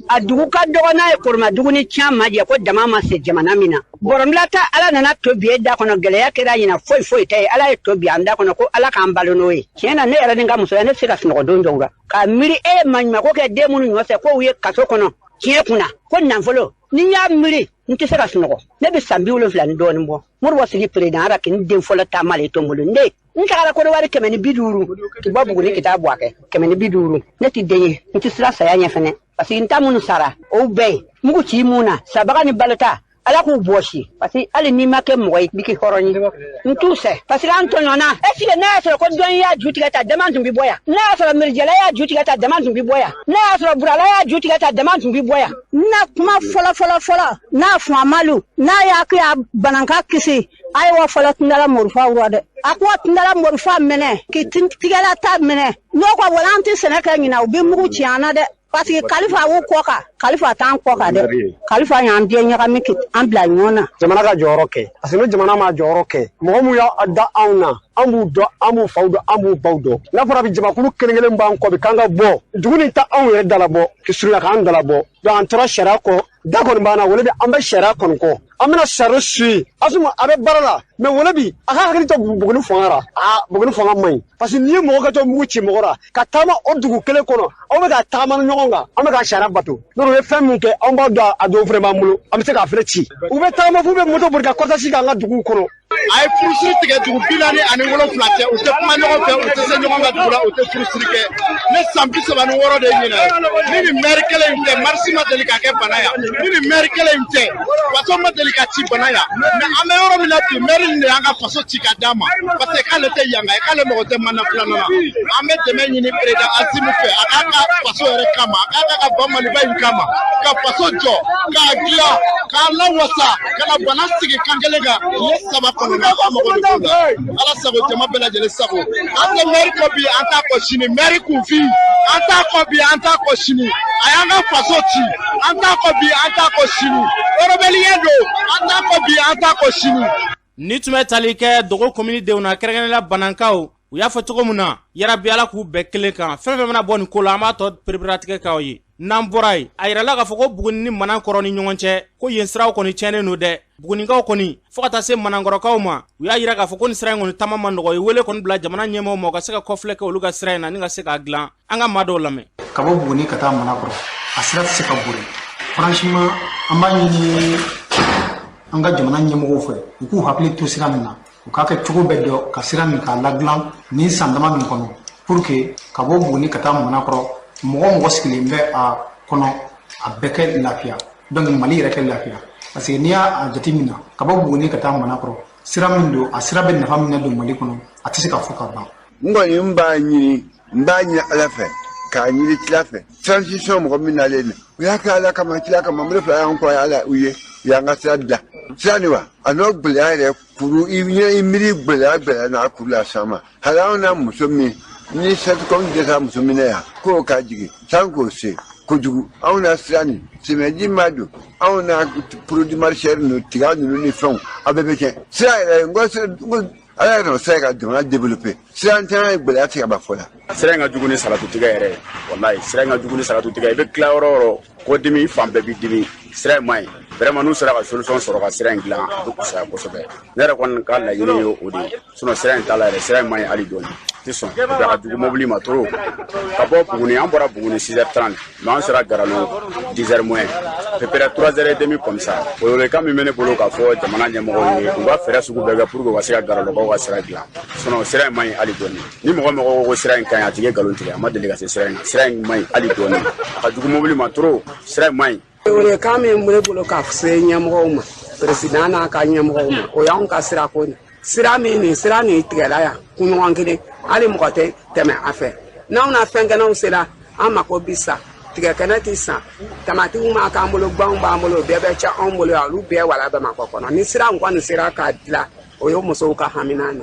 A dugu ka dɔgɔ n'a ye Koroma dugu ni tiɲɛ ma jɛ ko dama ma se jamana min na. Bɔrɔmila ta Ala nana to bi e da kɔnɔ, gɛlɛya kɛra ɲina, foyi foyi tɛ ye. Ala ye to bi an da kɔnɔ ko Ala k'an balo n'o ye. Tiɲɛ na, ne yɛrɛ ni n ka musoya, ne tɛ se ka sunɔgɔ don dɔw la. K'a miiri e ye maɲumako kɛ den minnu ɲɔ fɛ k'o ye kaso kɔnɔ. tiɲɛ kunna ko nafolo ni n y'a miiri n tɛ se ka sunɔgɔ. Ne bɛ san 70 ni dɔɔnin bɔ. Moribo sigi président ara k'i den fɔlɔ taama le to n bolo. Ne n tagara Kodowari 150 k'i bɔ Buguni ka taa Buwakɛ 150. Ne tɛ den ye, n tɛ siran saya ɲɛ fɛnɛ, parce que n ta minnu sara o bɛɛ ye mugu ci mun na sabaga ni balota ala k'u bɔsi, parce que hali n'i ma kɛ mɔgɔ ye i k'i hɔrɔn ye. N t'u sɛ parce que an tɔɲɔna. Est ce que n'a y'a sɔrɔ ko dɔn y'a ju tigɛ ta dama tun bɛ bɔ yan, n'a y'a sɔrɔ mirijɛla y'a ju tigɛ ta dama tun bɛ bɔ yan, n'a y'a sɔrɔ burala y'a ju tigɛ ta dama tun bɛ bɔ yan. Na kuma fɔlɔ fɔlɔ fɔlɔ n'a famalu n'a y'a kɛ a bananka kisi a ye wa fɔlɔ tundala morifa wura dɛ, a ko tundala morifa minɛ k'i tigɛla ta minɛ, n'o ko wala an tɛ sɛnɛ kɛ ɲinan u bɛ mugu ci an na dɛ. Parce que Kalifa y'u kɔ kan, Kalifa t'an kɔ kan dɛ, Kalifa y'an den ɲagami an bila ɲɔgɔn na. Jamana ka jɔyɔrɔ kɛ, parce que ni jamana m'a jɔyɔrɔ kɛ, mɔgɔ mun y'a da anw na, an b'u dɔn, an b'u faw dɔn, an b'u baw dɔn. N'a fɔra bi jamakulu kelen kelen b'an kɔ bi k'an ka bɔ, dugu nin ta anw yɛrɛ dalabɔ, k'i surunya k'an dalabɔ. Donc an tora sariya kɔ, da kɔni b'an na, wele bi an bɛ sariya kɔni kɔ. An bɛna sariya suit. Asuma a bɛ baara la, mais wele bi a ka hakili to Buguni fanga la. Aa Buguni fanga man ɲi. Parce que n'i ye mɔgɔ kɛ to mugu ci mɔgɔ la, ka taama o dugu kelen kɔnɔ, aw bɛ ka taama ɲɔgɔn kan, an bɛ ka sariya bato. N'o ye fɛn min kɛ, anw b'a dɔn a dɔw fana b'an bolo, an bɛ se k'a fana ci. U bɛ taama f'u bɛ moto boli ka kɔrɔtasi k'an ka duguw kɔnɔ. A ye furusiri tigɛ dugu 47 cɛ, u tɛ kuma ɲɔgɔn fɛ, u tɛ se ɲɔgɔn ka dugu la, u tɛ furusiri kɛ. Ne san 36 de ɲinɛ ye. Ni nin mɛri kelen in tɛ, marisi ma deli ka kɛ bana yan. Ni nin mɛri kelen in tɛ, faso ma deli ka ci bana yan. Mais an bɛ yɔrɔ min na bi, mɛri nin de y'an ka faso ci ka d'a ma. Parce que k'ale tɛ yanga ye, k'ale mago tɛ mana filanan na. An bɛ dɛmɛ ɲini président Assimi fɛ, a k'a ka faso yɛrɛ kama, a k'a ka ba Maliba in kama, ka faso jɔ, k'a dilan, k'a lawasa, ka na bana sigi kan kelen kan tile 3 kɔnɔ. An mago de b'o la. Ala sago, jama bɛɛ lajɛlen sago. An tɛ mɛri kɔ bi, an t'a kɔ sini. Mɛri kunfin, an t'a kɔ bi, an t'a kɔ sini. A y'an ka faso ci, an t'a kɔ bi, an t'a kɔ sini. Rebelle don, an t'a kɔ bi, an t'a kɔ sini. Ni tun bɛ tali kɛ Dogo komini denw na, kɛrɛnkɛrɛnnenya Banankaw, u y'a fɔ cogo min na, yarabi ala k'u bɛɛ kelen kan. Fɛn fɛn mana bɔ nin ko la, an b'a tɔ pereperelatigɛ k'aw ye. N'an bɔra yen, a yirala k'a fɔ ko Buguni ni Manankɔrɔ ni ɲɔgɔn cɛ, ko yen siraw kɔni tiɲɛnen don dɛ. Bugunikaw kɔni fo ka taa se Manankɔrɔkaw ma, u y'a yira k'a fɔ ko nin sira in kɔni taama ma nɔgɔ. U ye wele kɔni bila jamana ɲɛmaaw ma, u ka se ka kɔfilɛ kɛ olu ka sira in na ni ka se k'a dilan. An ka maa dɔw lamɛn. Ka bɔ Buguni ka taa Manakɔrɔ, a sira tɛ se ka boli. Franchement, an b'a ɲini an ka jamana ɲɛmɔgɔw fɛ, u k'u hakili to sira min na, u k'a kɛ cogo bɛɛ dɔn ka sira min k'a ladilan nin san dama min kɔnɔ, pour que ka bɔ Buguni ka taa Manakɔrɔ, mɔgɔ mɔgɔ sigilen bɛ a kɔnɔ, a bɛɛ kɛ lafiya. Donc Mali yɛrɛ kɛ lafiya. Parce que n'i y'a jateminɛ, ka bɔ Buguni ka taa Manakɔrɔ, sira min don, a sira bɛ nafa min don Mali kɔnɔ, a tɛ se ka fɔ ka ban. N kɔni n b'a ɲini Ala fɛ, k'a ɲini kira fɛ. Transition mɔgɔ min nalen na, u y'a kɛ Ala kama, kira kama, n bolo fila y'an kɔ Ala u ye, u y'an ka sira dilan. Sira nin wa, a n'o gɛlɛya yɛrɛ kuru, i ɲɛ i miiri gɛlɛya n'a kuru la san ma. Hali anw na muso min ni CERTCOM dɛsɛra muso minɛ yan, k'o ka jigin san k'o se kojugu. Anw na sira nin, sɛmɛji ma don, anw na produit maraîchère ninnu, tiga ninnu ni fɛnw, a bɛɛ bɛ tiɲɛ. Sira yɛrɛ, n ko ala yɛrɛ sera ka jamana développer. Sira ntanya ye gɛlɛya tigɛ ka fɔ la. Sira in ka jugu ni salatu tigɛ yɛrɛ ye, walayi sira in ka jugu ni salatu tigɛ. I bɛ tila yɔrɔ o yɔrɔ, kɔdimi fan bɛɛ b'i dimi. Sira in man ɲi. Vraiment n'u sera ka solution sɔrɔ ka sira in dilan, a bɛ kusaya kosɛbɛ. Ne yɛrɛ kɔni ka laɲini ye o de ye. Sinon sira in t'a la yɛrɛ, sira in man ɲi hali dɔɔni. Tɛ sɔn, a ka jugu mobili ma trop. Ka bɔ Buguni, an bɔra Buguni 6h30, mais an sera Garalo 10h moins. À peu près 3h30 comme ça. Welewelekan min bɛ ne bolo k'a fɔ jamana ɲɛmɔgɔw ye, u ka fɛɛrɛ sugu bɛɛ kɛ pour que u ka se ka Garalokaw ka sira dilan. Sinon sira in man ɲi hali dɔɔni. Ni mɔgɔ mɔgɔ ko sira in ka ɲi, a tigi ye nkalon tigɛ, a ma deli ka se sira in na. Sira in man ɲi hali dɔɔni. A ka jugu mobili ma trop. Sira in man ɲi. Welewelekan min bɛ ne bolo ka se ɲɛmɔgɔw ma, président n'a ka ɲɛmɔgɔw ma, o y'anw ka sirako ye. Sira min nin sira nin tigɛla yan kunɲɔgɔn kelen, hali mɔgɔ tɛ tɛmɛ a fɛ. N'anw na fɛnkɛnɛw sera, an mako bi sa, tigɛkɛnɛ ti san, tamatiw ma k'an bolo, ganw b'an bolo, bɛɛ bɛ ca anw bolo yan, olu bɛɛ wala Bamakɔ kɔnɔ. Ni sira in kɔni sera k'a dilan, o ye musow ka hamina ye.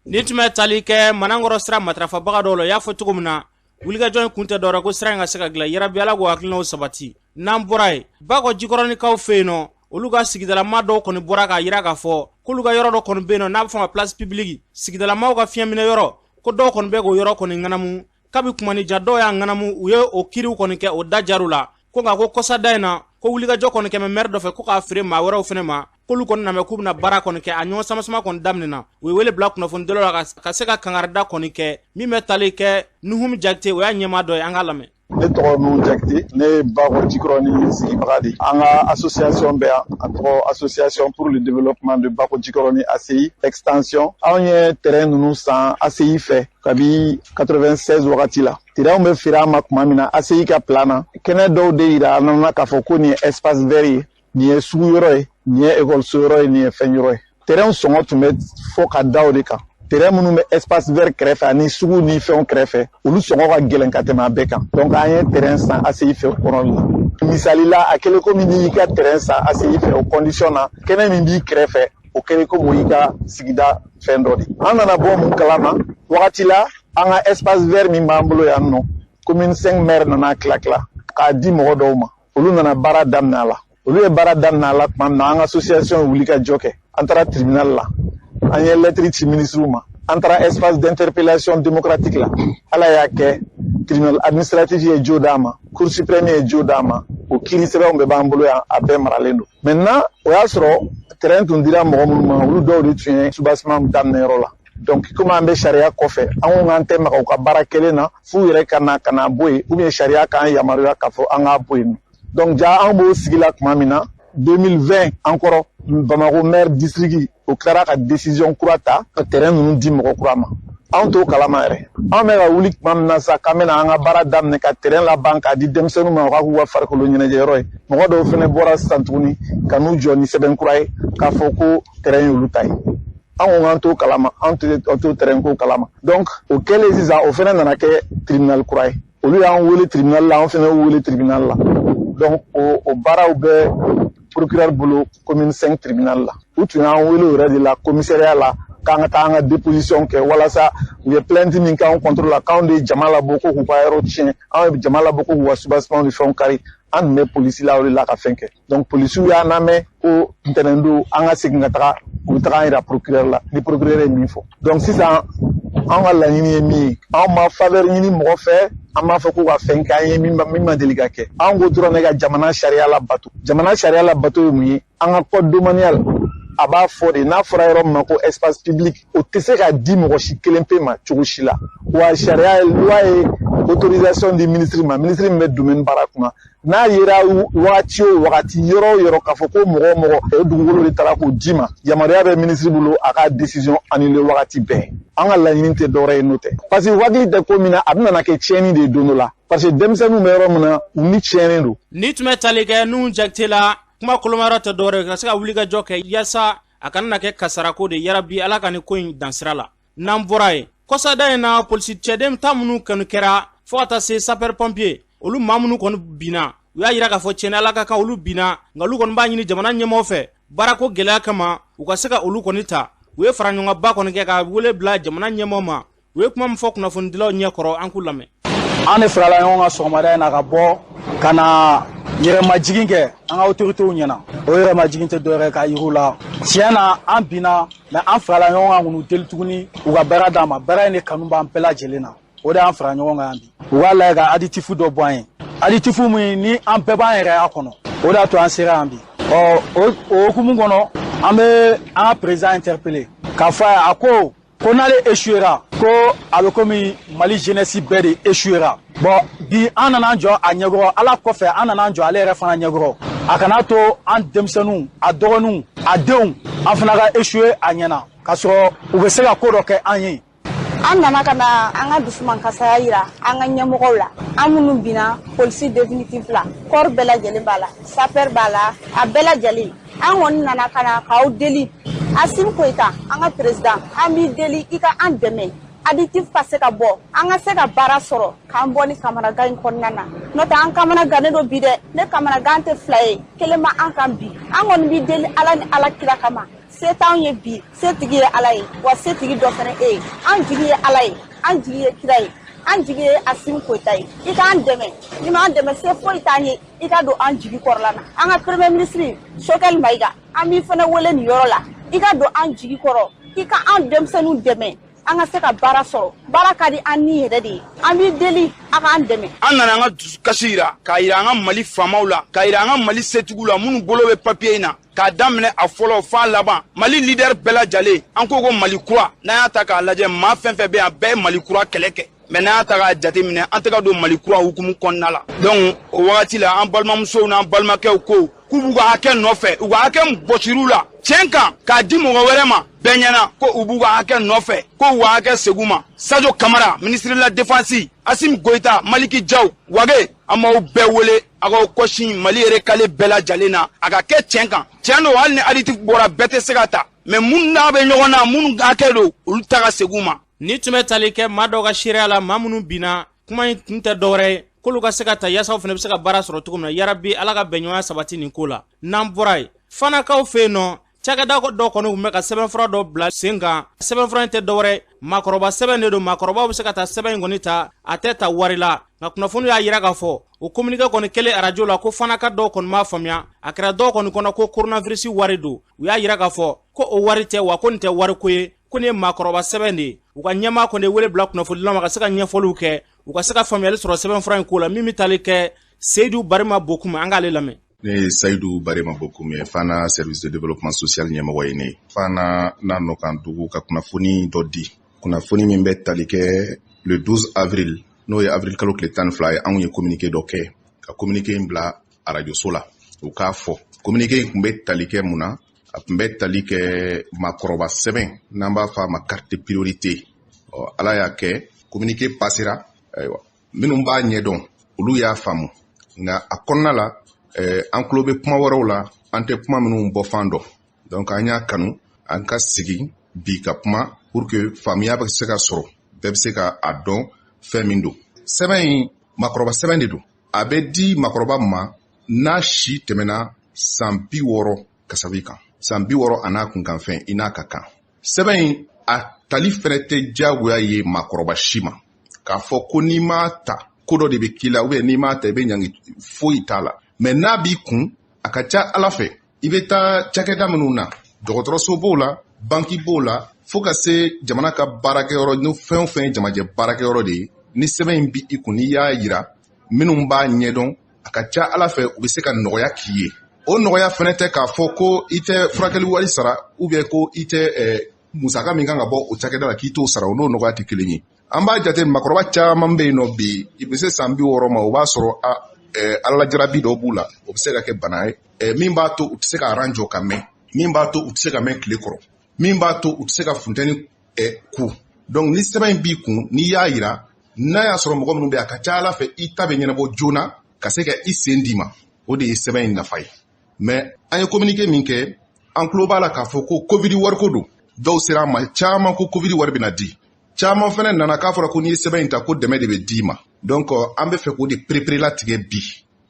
Ni tun bɛ tali kɛ Manankɔrɔ sira matarafabaga dɔw la, u y'a fɔ cogo min na, wulikajɔ in kun tɛ dɔwɛrɛ ko sira in ka se ka dilan. Yarabi ala k'o hakilinaw sabati. N'an bɔra yen, Bakɔ Jikɔrɔnikaw fɛ yen nɔ, olu ka sigidalama dɔw kɔni bɔra k'a yira k'a fɔ k'olu ka yɔrɔ dɔ kɔni bɛ yen nɔ n'a bɛ fɔ ma place publique, sigidalamaw ka fiɲɛminɛ yɔrɔ, ko dɔw kɔni bɛ k'o yɔrɔ kɔni ŋanamu. Kabi kumanija dɔw y'a ŋanamu, u ye o kiriw kɔni kɛ, o da jar'u la. Ko nka ko kɔsada in na, ko wulikajɔ kɔni kɛmɛ maire dɔ fɛ ko k'a feere maa wɛrɛw fɛnɛ ma, k'olu kɔni namɛ k'u bɛna baara kɔni kɛ. A ɲɔgɔn sama-sama kɔni daminɛna. U ye wele bila kunnafonidilaw la ka se ka kangarida kɔni kɛ min bɛ tali kɛ Nuhum Jakite, o y'a ɲɛmaa dɔ ye. An k'a lamɛn. Ne tɔgɔ Nuhu Jakite, ne ye Bakɔ Jikɔrɔni sigibaga de ye. An ka association bɛ yan, a tɔgɔ Association pour le développement de Bakɔ Jikɔrɔni ACI extension. Anw ye terrain ninnu san ACI fɛ kabi 96 wagati la. Terrain bɛ feere an ma tuma min na ACI ka plan na, kɛnɛ dɔw de yira an na k'a fɔ ko nin ye espace vert ye, nin ye sugu yɔrɔ ye, nin ye ekɔliso yɔrɔ ye, nin ye fɛn yɔrɔ ye. Terrain sɔngɔ tun bɛ fɔ ka da o de kan. Terrain minnu bɛ espace vert kɛrɛfɛ ani sugu ni fɛnw kɛrɛfɛ, olu sɔngɔ ka gɛlɛn ka tɛmɛ a bɛɛ kan. Donc an ye terrain san ACI fɛ o kɔnɔ la. Misali la, a kɛlen komi n'i y'i ka terrain san ACI fɛ o condition na, kɛnɛ min b'i kɛrɛfɛ, o kɛlen komi o y'i ka sigida fɛn dɔ de. An nana bɔ mun kalama wagati la, an ka espace vert min b'an bolo yan nɔ, commune 5 maire nana tila tila k'a di mɔgɔ dɔw ma. Olu nana baara daminɛ a la. Olu ye baara daminɛ a la tuma min na, an ka association ye wuli ka jɔ kɛ. An taara tribunal la, an ye lettre ci ministre ma, an taara espace d'interpellation démocratique la. Ala y'a kɛ, tribunal administratif ye jo d'a ma, cour suprême ye jo d'a ma. O kiiri sɛbɛnw bɛɛ b'an bolo yan, a bɛɛ maralen don. Maintenant, o y'a sɔrɔ terrain tun dira mɔgɔ minnu ma, olu dɔw de tun ye soubassement daminɛ yɔrɔ la. Donc komi an bɛ sariya kɔfɛ, an ko k'an tɛ maga u ka baara kelen na f'u yɛrɛ ka na ka na bɔ yen, ou bien sariya k'an yamaruya k'a fɔ an k'a bɔ yen. Donc ja an b'o sigi la tuma min na, 2020 an kɔrɔ, Bamako maire district o tilara ka décision kura ta ka terrain ninnu di mɔgɔ kura ma. Anw t'o kalama yɛrɛ. Anw bɛ ka wuli tuma min na sa k'an bɛna an ka baara daminɛ ka terrain laban k'a di denmisɛnninw ma, u ka k'u ka farikolo ɲɛnajɛ yɔrɔ ye, mɔgɔ dɔw fana bɔra sisan tuguni ka n'u jɔ ni sɛbɛn kura ye k'a fɔ ko terrain y'olu ta ye. An ko k'an t'o kalama, an t'o terrain ko kalama. Donc o kɛlen sisan, o fana nana kɛ tribunal kura ye. Olu y'an wele tribunal la, an fana y'u wele tribunal la. Donc o baaraw bɛ procureur bolo commune 5 tribunal la. U tun y'an wele o yɛrɛ de la commissariat la k'an ka taa an ka déposition kɛ, walasa u ye plainte min k'anw contre la, k'anw de ye jama labɔ ko k'u ka yɔrɔ tiɲɛ, anw ye jama labɔ ko k'u ka soubassement ni fɛnw kari. An tun bɛ polisi la o de la ka fɛn kɛ. Donc polisiw y'an lamɛn ko ntɛnɛn don an ka segin ka taga, u bɛ taga an yira procureur la ni procureur ye min fɔ. Donc sisan anw ka laɲini ye min ye, anw ma faveur ɲini mɔgɔ fɛ, an b'a fɔ k'u ka fɛn k'an ye min ma deli ka kɛ. Anw ko dɔrɔn ne ka jamana sariya labato. Jamana sariya labato ye mun ye? An ka code domanial a b'a fɔ de, n'a fɔra yɔrɔ min ma ko espace public, o tɛ se ka di mɔgɔ si kelen pe ma cogo si la. Wa sariya loi ye autorisation di ministre ma, ministre min bɛ domaine baara kunna, n'a yera wagati o wagati, yɔrɔ o yɔrɔ, k'a fɔ ko mɔgɔ o mɔgɔ o dugukolo de taara k'o d'i ma, yamaruya bɛ ministre bolo a ka décision annuler wagati bɛɛ. An ka laɲini tɛ dɔwɛrɛ ye n'o tɛ, parce que hakili tɛ ko min na, a bɛna kɛ tiɲɛni de ye don dɔ la, parce que denmisɛnninw bɛ yɔrɔ min na, u ni tiɲɛnen don. Ni tun bɛ tali kɛ Nuhu Jakite la, kuma kolomayɔrɔ tɛ dɔwɛrɛ ye ka se ka wuli ka jɔ kɛ yaasa a kana na kɛ kasarako de. Yarabi Ala ka nin ko in dansira la. N'an bɔra yen, kɔsada in na, polisi cɛden ta minnu kɔni kɛra fo ka taa se sapeur pompier, olu maa minnu kɔni binna, u y'a yira k'a fɔ tiɲɛni Ala ka kan olu binna, nka olu kɔni b'a ɲini jamana ɲɛmaaw fɛ baarako gɛlɛya kama u ka se ka olu kɔni ta. U ye faraɲɔgɔnba kɔni kɛ ka wele bila jamana ɲɛmaaw ma. U ye kuma min fɔ kunnafonidilaw ɲɛkɔrɔ, an k'u lamɛn. An de farala ɲɔgɔn kan sɔgɔmada in na ka bɔ ka na yɛrɛmajigin kɛ an ka autoritéw ɲɛna. O yɛrɛmajigin tɛ dɔwɛrɛ k'a yir'u la tiɲɛ na an binna, mais an farala ɲɔgɔn kan k'u deli tuguni u ka baara d'an ma. Baara in de kanu b'an bɛɛ lajɛlen na, o de y'an fara ɲɔgɔn kan yan bi. U k'a lajɛ ka aditifu dɔ bɔ an ye, aditifu min ni an bɛɛ b'an yɛrɛ y'a kɔnɔ, o de y'a to an sera yan bi. Ɔ o hukumu kɔnɔ, an bɛ an ka président interpeller k'a fɔ a ye, a ko ko n'ale échouera, ko a bɛ komi Mali jeunesse bɛɛ de échouera. Bon, bi an nana an jɔ a ɲɛkɔrɔ, Ala kɔfɛ an nana an jɔ ale yɛrɛ fana ɲɛkɔrɔ, a kana to an denmisɛnninw, a dɔgɔninw, a denw, an fana ka échouer a ɲɛna k'a sɔrɔ u bɛ se ka ko dɔ kɛ an ye. An nana ka na an ka dusumankasaya yira an ka ɲɛmɔgɔw la. An minnu binna polisi définitif la, corps bɛɛ lajɛlen b'a la, sapeur b'a la, a bɛɛ lajɛlen. An kɔni nana ka na k'aw deli, Assimi Goïta, an ka président, an b'i deli i ka an dɛmɛ additif ka se ka bɔ, an ka se ka baara sɔrɔ k'an bɔ ni kamanagan in kɔnɔna na. N'o tɛ an kamanagannen don bi dɛ. Ne kamanagan tɛ fila ye, kelen ma an kan bi. An kɔni b'i deli Ala ni Ala kira kama. Se t'anw ye bi, setigi ye Ala ye, wa setigi dɔ fana e ye. An jigi ye Ala ye, an jigi ye kira ye, an jigi ye Assimi Goïta ye. I k'an dɛmɛ, n'i m'an dɛmɛ se foyi t'an ye, i ka don an jigi kɔrɔla na. An ka premier ministre Choguel Maïga, an b'i fana wele nin yɔrɔ la, i ka don an jigi kɔrɔ, i ka an denmisɛnninw dɛmɛ an ka se ka baara sɔrɔ. Baara ka di an ni yɛrɛ de ye, an b'i deli a k'an dɛmɛ. An nana an ka dusukasi yira, k'a yira an ka Mali faamaw la, k'a yira an ka Mali setigiw la minnu bolo bɛ papiye in na, k'a daminɛ a fɔlɔ f'a laban, Mali leader bɛɛ lajɛlen. An ko ko Mali kura, n'an y'a ta k'a lajɛ, maa fɛn fɛn bɛ yan, bɛɛ ye Mali kura kɛlɛ kɛ. Mais n'an y'a ta k'a jateminɛ, an tɛ ka don Mali kura hukumu kɔnɔna la. Donc o wagati la, an balimamusow n'an balimakɛw ko k'u b'u ka hakɛ nɔfɛ, u ka hakɛ min bɔsir'u la tiɲɛ kan k'a di mɔgɔ wɛrɛ ma bɛɛ ɲɛna, ko u b'u ka hakɛ nɔfɛ, ko u ka hakɛ segin u ma. Sadio Kamara, ministre de la Défense, Assimi Goïta, Maliki Diaw Wage, an b'aw bɛɛ wele a k'aw kɔsin Mali recalé bɛɛ lajɛlen na, a ka kɛ tiɲɛ kan. Tiɲɛ don, hali ni additif bɔra, bɛɛ tɛ se ka ta, mais minnu n'a bɛ ɲɔgɔn na, minnu hakɛ don, olu ta ka segin u ma. Ni tun bɛ tali kɛ maa dɔw ka seereya la, maa minnu binna, kuma in tun tɛ dɔwɛrɛ ye k'olu ka se ka ta yaasa u fana bɛ se ka baara sɔrɔ cogo min na. Yarabi, Ala ka bɛnɲɔgɔnya sabati nin ko la. N'an bɔra yen, Fanakaw fɛ yen nɔ, cakɛda dɔ kɔni tun bɛ ka sɛbɛnfura dɔ bila sen kan. Sɛbɛnfura in tɛ dɔwɛrɛ, maakɔrɔba sɛbɛn de don. Maakɔrɔbaw bɛ se ka taa sɛbɛn in kɔni ta, a tɛ ta wari la. Nka kunnafoni y'a yira k'a fɔ o communiqué kɔni kɛlen arajo la, ko Fanaka dɔw kɔni m'a faamuya. A kɛra dɔw kɔni kɔnɔ ko coronavirus wari don. U y'a yira k'a fɔ ko o wari tɛ, wa ko nin tɛ wariko ye, ko nin ye maakɔrɔba sɛbɛn de ye. U ka ɲɛmaa kɔni ye wele bila kunnafonidilaw ma ka se ka ɲɛfɔliw kɛ, u ka se ka faamuyali sɔrɔ sɛbɛnfura in ko la. Min bɛ tali kɛ Seyidu Barima Bokum, an k'ale lamɛn. Ne ye Sayidu Barima Bokum ye, Fana service de développement social ɲɛmɔgɔ ye. Ne Fana n'a nɔkan dugu ka kunnafoni dɔ di, kunnafoni min bɛ tali kɛ le 12 avril, n'o ye avril kalo tile 12 ye. Anw ye communiqué dɔ kɛ ka communiqué in bila arajoso la, u k'a fɔ communiqué in tun bɛ tali kɛ mun na. A tun bɛ tali kɛ maakɔrɔba sɛbɛn, n'an b'a fɔ a ma carte priorité. Ɔ, Ala y'a kɛ communiqué passera. Ayiwa, minnu b'a ɲɛdɔn, olu y'a faamu. Nka a kɔnɔna la, an tulo bɛ kuma wɛrɛw la, an tɛ kuma minnu bɔ fan dɔn. Donc an y'a kanu an ka sigi bi ka kuma pour que faamuya bɛ se ka sɔrɔ, bɛɛ bɛ se ka a dɔn fɛn min don. Sɛbɛn in, maakɔrɔba sɛbɛn de don. A bɛ di maakɔrɔba ma n'a si tɛmɛna san 60 kasabi kan, san 60 a n'a kunkanfɛn, i n'a ka kan. Sɛbɛn in a tali fɛnɛ tɛ diyagoya ye maakɔrɔba si ma k'a fɔ ko n'i m'a ta, ko dɔ de bɛ k'i la, n'i m'a ta, i bɛ ɲangi. Foyi t'a la. Mais n'a b'i kun, a ka ca Ala fɛ, i bɛ taa cakɛda minnu na, dɔgɔtɔrɔso b'o la, banki b'o la, fo ka se jamana ka baarakɛyɔrɔ, ni fɛn o fɛn ye jamajɛ baarakɛyɔrɔ de ye, ni sɛbɛn in b'i kun, n'i y'a yira minnu b'a ɲɛdɔn, a ka ca Ala fɛ, u bɛ se ka nɔgɔya k'i ye. O nɔgɔya fɛnɛ tɛ k'a fɔ ko i tɛ furakɛli wari sara, ko i tɛ musaka min kan ka bɔ o cakɛda la k'i t'o sara. O n'o nɔgɔya tɛ kelen ye. An b'a jate, maakɔrɔba caman bɛ yen nɔ bi, i bɛ se san 60 ma, o b'a sɔrɔ alajarabi dɔ b'u la. O bɛ se ka kɛ bana ye min b'a to u tɛ se ka aran jɔ ka mɛn, min b'a to u tɛ se ka mɛn tile kɔrɔ, min b'a to u tɛ se ka funteni ku. Donc ni sɛbɛn in b'i kun, n'i y'a yira, n'a y'a sɔrɔ mɔgɔ minnu bɛ yen, a ka ca Ala fɛ, i ta bɛ ɲɛnabɔ joona ka se ka i sen d'i ma. O de ye sɛbɛn in nafa ye. Mais an ye communiqué min kɛ, an tulo b'a la k'a fɔ ko Covid wariko don. Dɔw sera an ma caman ko Covid wari bɛna di. Caman fɛnɛ nana k'a fɔra ko n'i ye sɛbɛn in ta, ko dɛmɛ de bɛ d'i ma. Donc an bɛ fɛ k'o de perepere bi,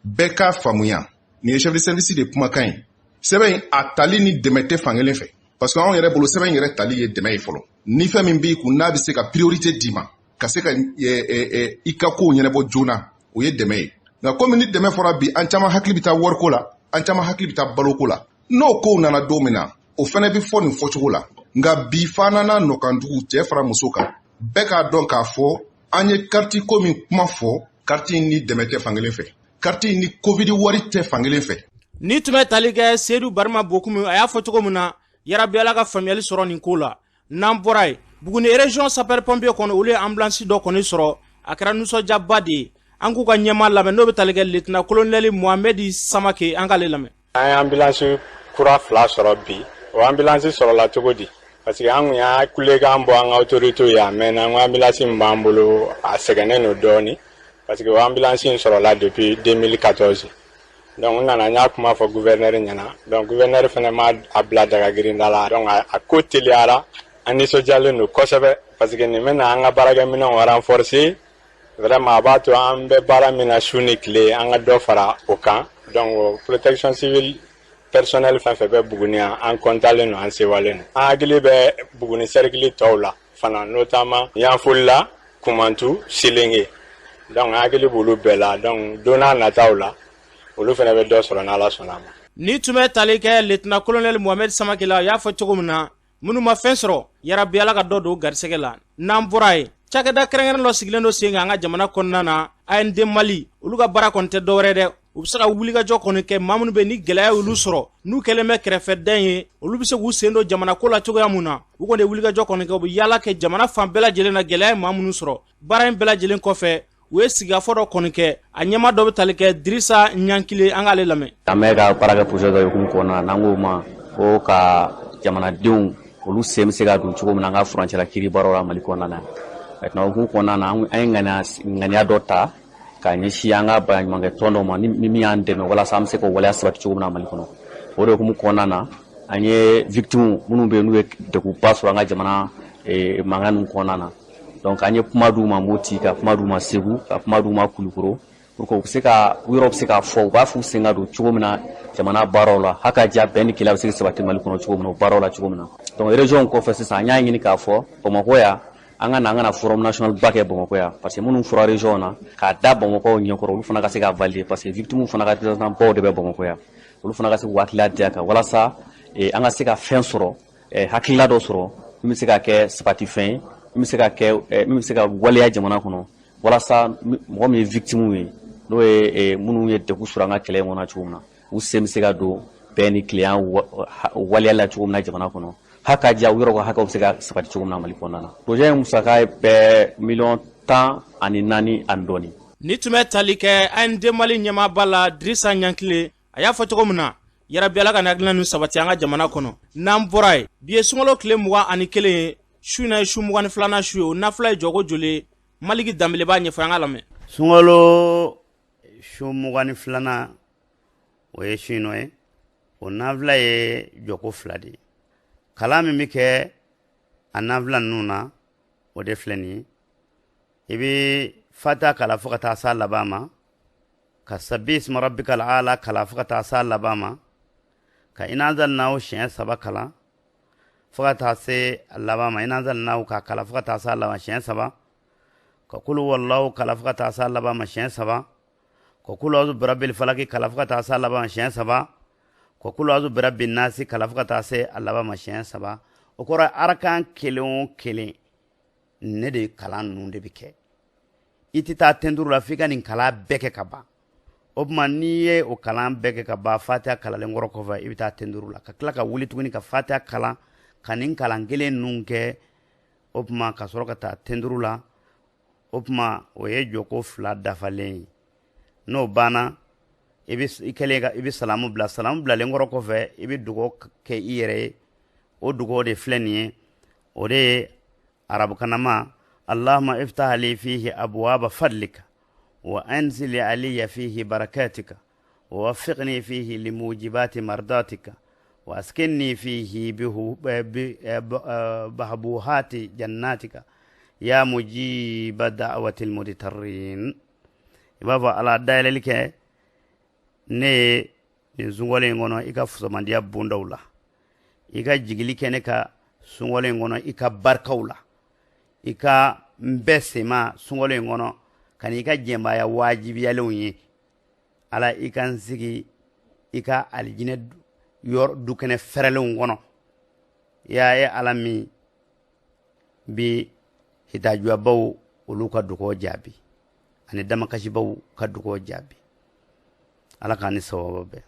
bɛɛ k'a faamuya. Nin ye chef de service de kumakan ye. Sɛbɛn in a tali ni dɛmɛ tɛ fankelen fɛ, parce que anw yɛrɛ bolo, sɛbɛn in yɛrɛ tali ye dɛmɛ ye fɔlɔ. Ni fɛn min b'i kun, n'a bɛ se ka priorité d'i ma ka se ka i ka kow ɲɛnabɔ joona, o ye dɛmɛ ye. Nka komi ni dɛmɛ fɔra bi, an caman hakili bɛ taa wariko la, an caman hakili bɛ taa baloko la. N'o kow nana don min na, o fɛnɛ bɛ fɔ nin fɔcogo la. Nka bi, Fana n'a nɔkandugu, cɛ fara muso kan, bɛɛ k'a dɔn k'a fɔ an ye carte ko min kuma fɔ, carte in ni dɛmɛ tɛ fankelen fɛ, carte in ni Covid wari tɛ fankelen fɛ. Ni tun bɛ tali kɛ Seyidu Barima Bokumu, a y'a fɔ cogo min na, yarabi, Ala ka faamuyali sɔrɔ nin ko la. N'an bɔra yen, Buguni région sapeur pompier kɔni, olu ye ambulance dɔ kɔni sɔrɔ. A kɛra nisɔndiyaba de ye. An k'u ka ɲɛmaa lamɛn, n'o bɛ tali kɛ lieutenant colonel Mohamɛdi Samake, an k'ale lamɛn. An ye ambulance kura fila sɔrɔ bi. O ambulance sɔrɔla cogo di? Parce que an kun y'a kulekan bɔ an ka autorité ye a mɛnna, n ko ambulance min b'an bolo, a sɛgɛnnen don dɔɔni, parce que o ambulance in sɔrɔla depuis 2014. Donc n nana, n y'a kuma fɔ gouverneur ɲɛna. Donc gouverneur fɛnɛ ma a bila daga girinda la. Donc a ko teliyara, an nisɔndiyalen don kosɛbɛ, parce que nin bɛna an ka baarakɛminɛnw renforcer vraiment. A b'a to an bɛ baara min na su ni tile, an ka dɔ fara o kan. Donc protection civile personnel fɛn fɛn bɛ Buguni yan, an kɔntalen don, an sewalen don. An hakili bɛ Buguni cercle tɔw la fana, notamment Yanfolila, Kumantu, Selenge. Donc an hakili b'olu bɛɛ la. Donc don n'a nataw la, olu fana bɛ dɔ sɔrɔ n'Ala sɔnna a ma. Ni tun bɛ tali kɛ lieutenant colonel Mohamed Samake la, a y'a fɔ cogo min na, minnu ma fɛn sɔrɔ, yarabi, Ala ka dɔ don garisɛgɛ la. N'an bɔra yen, cakɛda kɛrɛnkɛrɛn dɔ sigilen don sen kan an ka jamana kɔnɔna na, AND Mali. Olu ka baara kɔni tɛ dɔwɛrɛ dɛ. U bɛ se ka wulikajɔ kɔni kɛ, maa minnu bɛ ni gɛlɛya y'olu sɔrɔ, n'u kɛlen bɛ kɛrɛfɛdɛn ye, olu bɛ se k'u sen don jamana ko la cogoya mun na. U kɔni ye wulikajɔ kɔni kɛ, u bɛ yaala kɛ jamana fan bɛɛ lajɛlen na, gɛlɛya ye maa minnu sɔrɔ. Baara in bɛɛ lajɛlen kɔfɛ, u ye sigikafɔ dɔ kɔni kɛ, a ɲɛma dɔ bɛ tali kɛ Dirisa Ɲankile, an k'ale lamɛn. An bɛ ka baara kɛ projet dɔ hukumu kɔnɔna na, n'an k'o ma ko ka jamanadenw olu sen bɛ se ka don cogo min na an ka furancɛla kiiri baaraw la Mali kɔnɔna na. Maintenant, hukumu kɔnɔna na, an ye ŋaniya dɔ ta k'a ɲɛsin an ka baɲumankɛ tɔn dɔ ma ni min y'an dɛmɛ walasa an bɛ se k'o waleya sabati cogo min na Mali kɔnɔ. O de hukumu kɔnɔna na, an ye victime minnu bɛ yen n'u ye degunba sɔrɔ an ka jamana mankan ninnu kɔnɔna na. Donc an ye kuma d'u ma Moti, ka kuma d'u ma Segu, ka kuma d'u ma Kulukoro, pour que u bɛ se ka u yɔrɔ bɛ se k'a fɔ u b'a f'u sen ka don cogo min na jamana baaraw la, haka diya bɛn ni kelenya bɛ se ka sabati Mali kɔnɔ cogo min na, o baaraw la cogo min na. Donc région kɔfɛ sisan, an y'a ɲini k'a fɔ Bamakɔ yan, an ka na an kana forum national ba kɛ Bamakɔ yan, parce que minnu fɔra région na k'a da Bamakɔ ɲɛkɔrɔ, olu fana ka se k'a valider, parce que victime fana ka représentant baw de bɛ Bamakɔ yan, olu fana ka se k'u hakilila di a kan walasa an ka se ka fɛn sɔrɔ, hakilila dɔ sɔrɔ min bɛ se ka kɛ sabatifɛn ye, min bɛ se ka kɛ, min bɛ se ka waleya jamana kɔnɔ, walasa mɔgɔ min ye victime ye, n'o ye minnu ye degun sɔrɔ an ka kɛlɛ in kɔnɔ cogo min na, u sen bɛ se ka don bɛn ni kelenya waleya la cogo min na jamana kɔnɔ, haka diya u yɔrɔ ka hakɛw bɛ se ka sabati cogo min na Mali kɔnɔna na. Projet in musaka ye bɛɛ 14 miliyɔn ani dɔɔni. Ni tun bɛ tali kɛ AND Mali ɲɛmaaba la, Dirisa Ɲankile, a y'a fɔ cogo min na, yarabi Ala ka hakilina ninnu sabati an ka jamana kɔnɔ. N'an bɔra yen, bi ye sunkalo tile 21 ye, su in na ye su 22nan su ye. O nafila ye jɔko joli ye? Maliki Danbele b'a ɲɛfɔ, an ka lamɛn. Sunkalo su 22nan, o ye su in ye, o nafila ye jɔko 2 de ye. Kalan min bɛ kɛ a nafila ninnu na, o de filɛ nin ye: i bɛ Fatiha kalan fo ka taa s'a laban ma, ka Sabi isma rabbika ala kalan fo ka taa s'a laban ma, ka inanzalnahu siɲɛ 3 kalan fo ka taa se a laban ma, inanzalnahu k'a kalan fo ka taa s'a laban siɲɛ 3, ka kulu wallahu kalan fo ka taa s'a laban ma siɲɛ 3, ka kulu azu birabbil falaki kalan fo ka taa s'a laban ma siɲɛ 3, ka kulu azu birabbin nasi kalan fo ka taa se a laban ma siɲɛ 3. O kɔrɔ, arakan kelen o kelen ne de kalan ninnu de bɛ kɛ. I tɛ taa tɛnturu la f'i ka nin kalan bɛɛ kɛ ka ban. O tuma, n'i ye o kalan bɛɛ kɛ ka ban, Fatiha kalanlen kɔrɔ kɔfɛ, i bɛ taa tɛnturu la ka tila ka wuli tuguni ka Fatiha kalan, ka nin kalan kelen ninnu kɛ. O tuma, ka sɔrɔ ka taa tɛnturu la. O tuma, o ye jɔko 2 dafalen ye. N'o banna, i bɛ i kɛlen ka i bɛ salamu bila. Salamu bilalen kɔrɔ kɔfɛ, i bɛ dugawu kɛ i yɛrɛ ye. O dugawu de filɛ nin ye, o de ye arabukanama: Allahumma iftah li fihi abwaba fadlika wa anzil alayya fihi barakatika wa waffiqni fihi limujibati mardatika wa askinni fihi bahbuhati jannatika ya mujiba da'wati almudtarrin. I b'a fɔ: Ala, dayɛlɛli kɛ ne ye nin sunkalo in kɔnɔ i ka fusamandiya bondaw la, i ka jigili kɛ ne ka sunkalo in kɔnɔ i ka barikaw la, i ka n bɛɛ sema sunkalo in kɔnɔ ka n'i ka jɛnbaya wajibiyalenw ye. Ala, i ka n sigi i ka alijinɛ yɔrɔ dukɛnɛ fɛrɛlenw kɔnɔ, ya ye Ala min bi hitajuyabaw olu ka dugawu jaabi ani damakasibaw ka dugawu jaabi. Ala k'an ni sababa bɛn.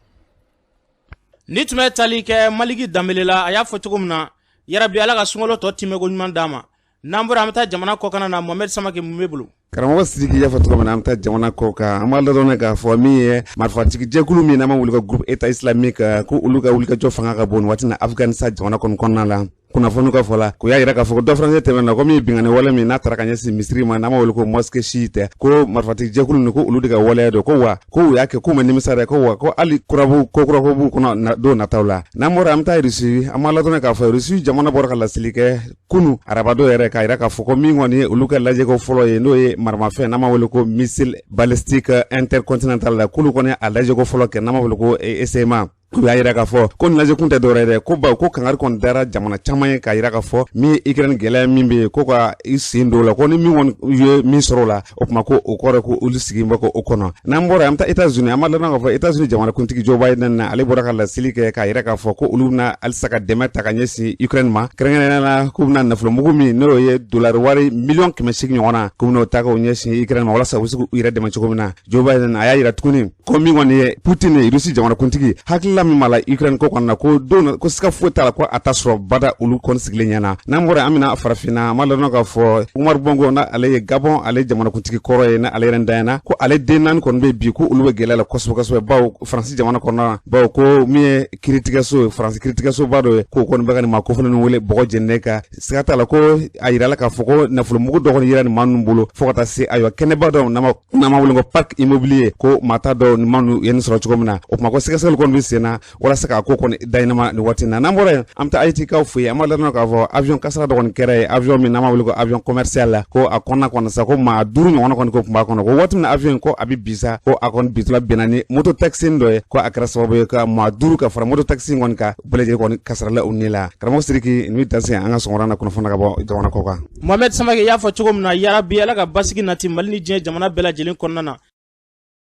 Ni tun bɛ tali kɛ Maliki Danbele la, a y'a fɔ cogo min na, yarabi Ala ka sunkalo tɔ timɛko ɲuman d'a ma. N'an bɔra, an bɛ taa jamana kɔkan na. Mohamɛd Samake, mun bɛ bolo? Karamɔgɔ Sidiki, y'a fɔ cogo min na, an bɛ taa jamana kɔ kan. An b'a ladɔn k'a fɔ min ye marifatigi jɛkulu min n'an b'a wele ko groupe État islamique, ko olu ka wulikajɔ fanga ka bon nin waati na Afghanistan jamana kɔni kɔnɔna la. Kunnafoni ka fɔ la, ko y'a yira k'a fɔ ko dɔ farancɛ tɛmɛna na, ko min ye binkanni wale min n'a taara ka ɲɛsin misiri ma n'an b'a wele ko mosquée chiite, ko marifatigi jɛkulu nin, ko olu de ka waleya don, ko wa ko u y'a kɛ k'u ma nimisa dɛ, ko wa ko hali kurabu ko kurako b'u kɔnɔ don nataw la. N'an bɔra, an bɛ taa Russie. An b'a ladɔn k'a fɔ Russie jamana bɔra ka laseli kɛ kunu arabado yɛrɛ, k'a yira k'a fɔ ko min kɔni ye olu ka lajɛko fɔlɔ ye, n'o ye maramafɛn n'an b'a wele ko missile balistique intercontinental la, k'olu kɔni a lajɛko fɔlɔ kɛ n'an b'a wele ko SMA. U y'a yira k'a fɔ ko nin lajɛ kun tɛ dɔwɛrɛ dɛ, ko bawo ko kangari kɔni dara jamana caman ye k'a yira k'a fɔ min ye Ukraine gɛlɛya min bɛ yen, ko ka i sen don o la, ko ni min kɔni ye min sɔrɔ o la, o tuma ko o kɔrɔ ko olu sigi bɛ ko o kɔnɔ. N'an bɔra, an bɛ taa États-Unis. An b'a ladɔn k'a fɔ États-Unis jamanakuntigi Joe Biden na, ale bɔra ka laseli kɛ k'a yira k'a fɔ ko olu bɛna halisa ka dɛmɛ ta ka ɲɛsin Ukraine ma, kɛrɛnkɛrɛnnenya la k'u bɛna nafolomugu min n'o ye dolari wari 800 miliyɔn ɲɔgɔn na, k'u bɛna o ta k'o ɲɛsin Ukraine ma walasa u bɛ se k'u yɛrɛ dɛmɛ cogo min na. Joe Biden a y'a yira tuguni ko min kɔni ye Putin ye, Rusi jamanakuntigi, hakilila min b'a la Ukraine ko kɔnɔna, ko don ko siga foyi t'a la ko a ta sɔrɔ bada olu kɔni sigilen ɲɛna. N'an bɔra, an bɛna farafinna. An b'a ladɔn k'a fɔ Umar Bongo, na ale ye Gabon ale jamanakuntigi kɔrɔ ye, na ale yɛrɛ danyana ko ale den naani kɔni bɛ bi, ko olu bɛ gɛlɛya la kosɛbɛ kosɛbɛ, bawo Faransi jamana kɔnɔna na, bawo ko min ye kiiritigɛso ye, Faransi kiiritigɛsoba dɔ ye, k'o kɔni bɛ ka nin maa kofɔlen wele bɔgɔ jeninen kan. Siga t'a la ko a yirala k'a fɔ ko nafolomugu dɔ kɔni yira nin maa ninnu bolo, fo ka taa se ayiwa kɛnɛba dɔ n'an b'a wele ko parc immobilier, ko maa t'a dɔn nin maa ninnu ye nin sɔrɔ cogo min na. O tuma ko sɛgɛsɛgɛli kɔni bɛ sen na walasa k'a ko kɔni daɲɛnama nin waati in na. N'an bɔra yen, an bɛ taa Haïti-kaw fɛ yen. An b'a ladɔn k'a fɔ avion kasara dɔ kɔni kɛra yen, avion min n'an b'a wele ko avion commercial la, ko a kɔnɔna kɔni sa, ko maa duuru ɲɔgɔnna kɔni ko tun b'a kɔnɔ, ko waati min na avion ko a bɛ bin sa, ko a kɔni bintɔla binna ni moto taxi dɔ ye, ko a kɛra sababu ye ka maa duuru ka fara moto taxi kɔni kan, bɛɛ lajɛlen kɔni kasarala u ni la. Karamɔgɔ Sidiki, nin bɛ dan se an ka sɔgɔmada na kunnafoni ka bɔ jamana kɔ kan. Mohamed Samake, y'a fɔ cogo min na, yarabi Ala ka basigi nati Mali ni diɲɛ jamana bɛɛ lajɛlen kɔnɔna na.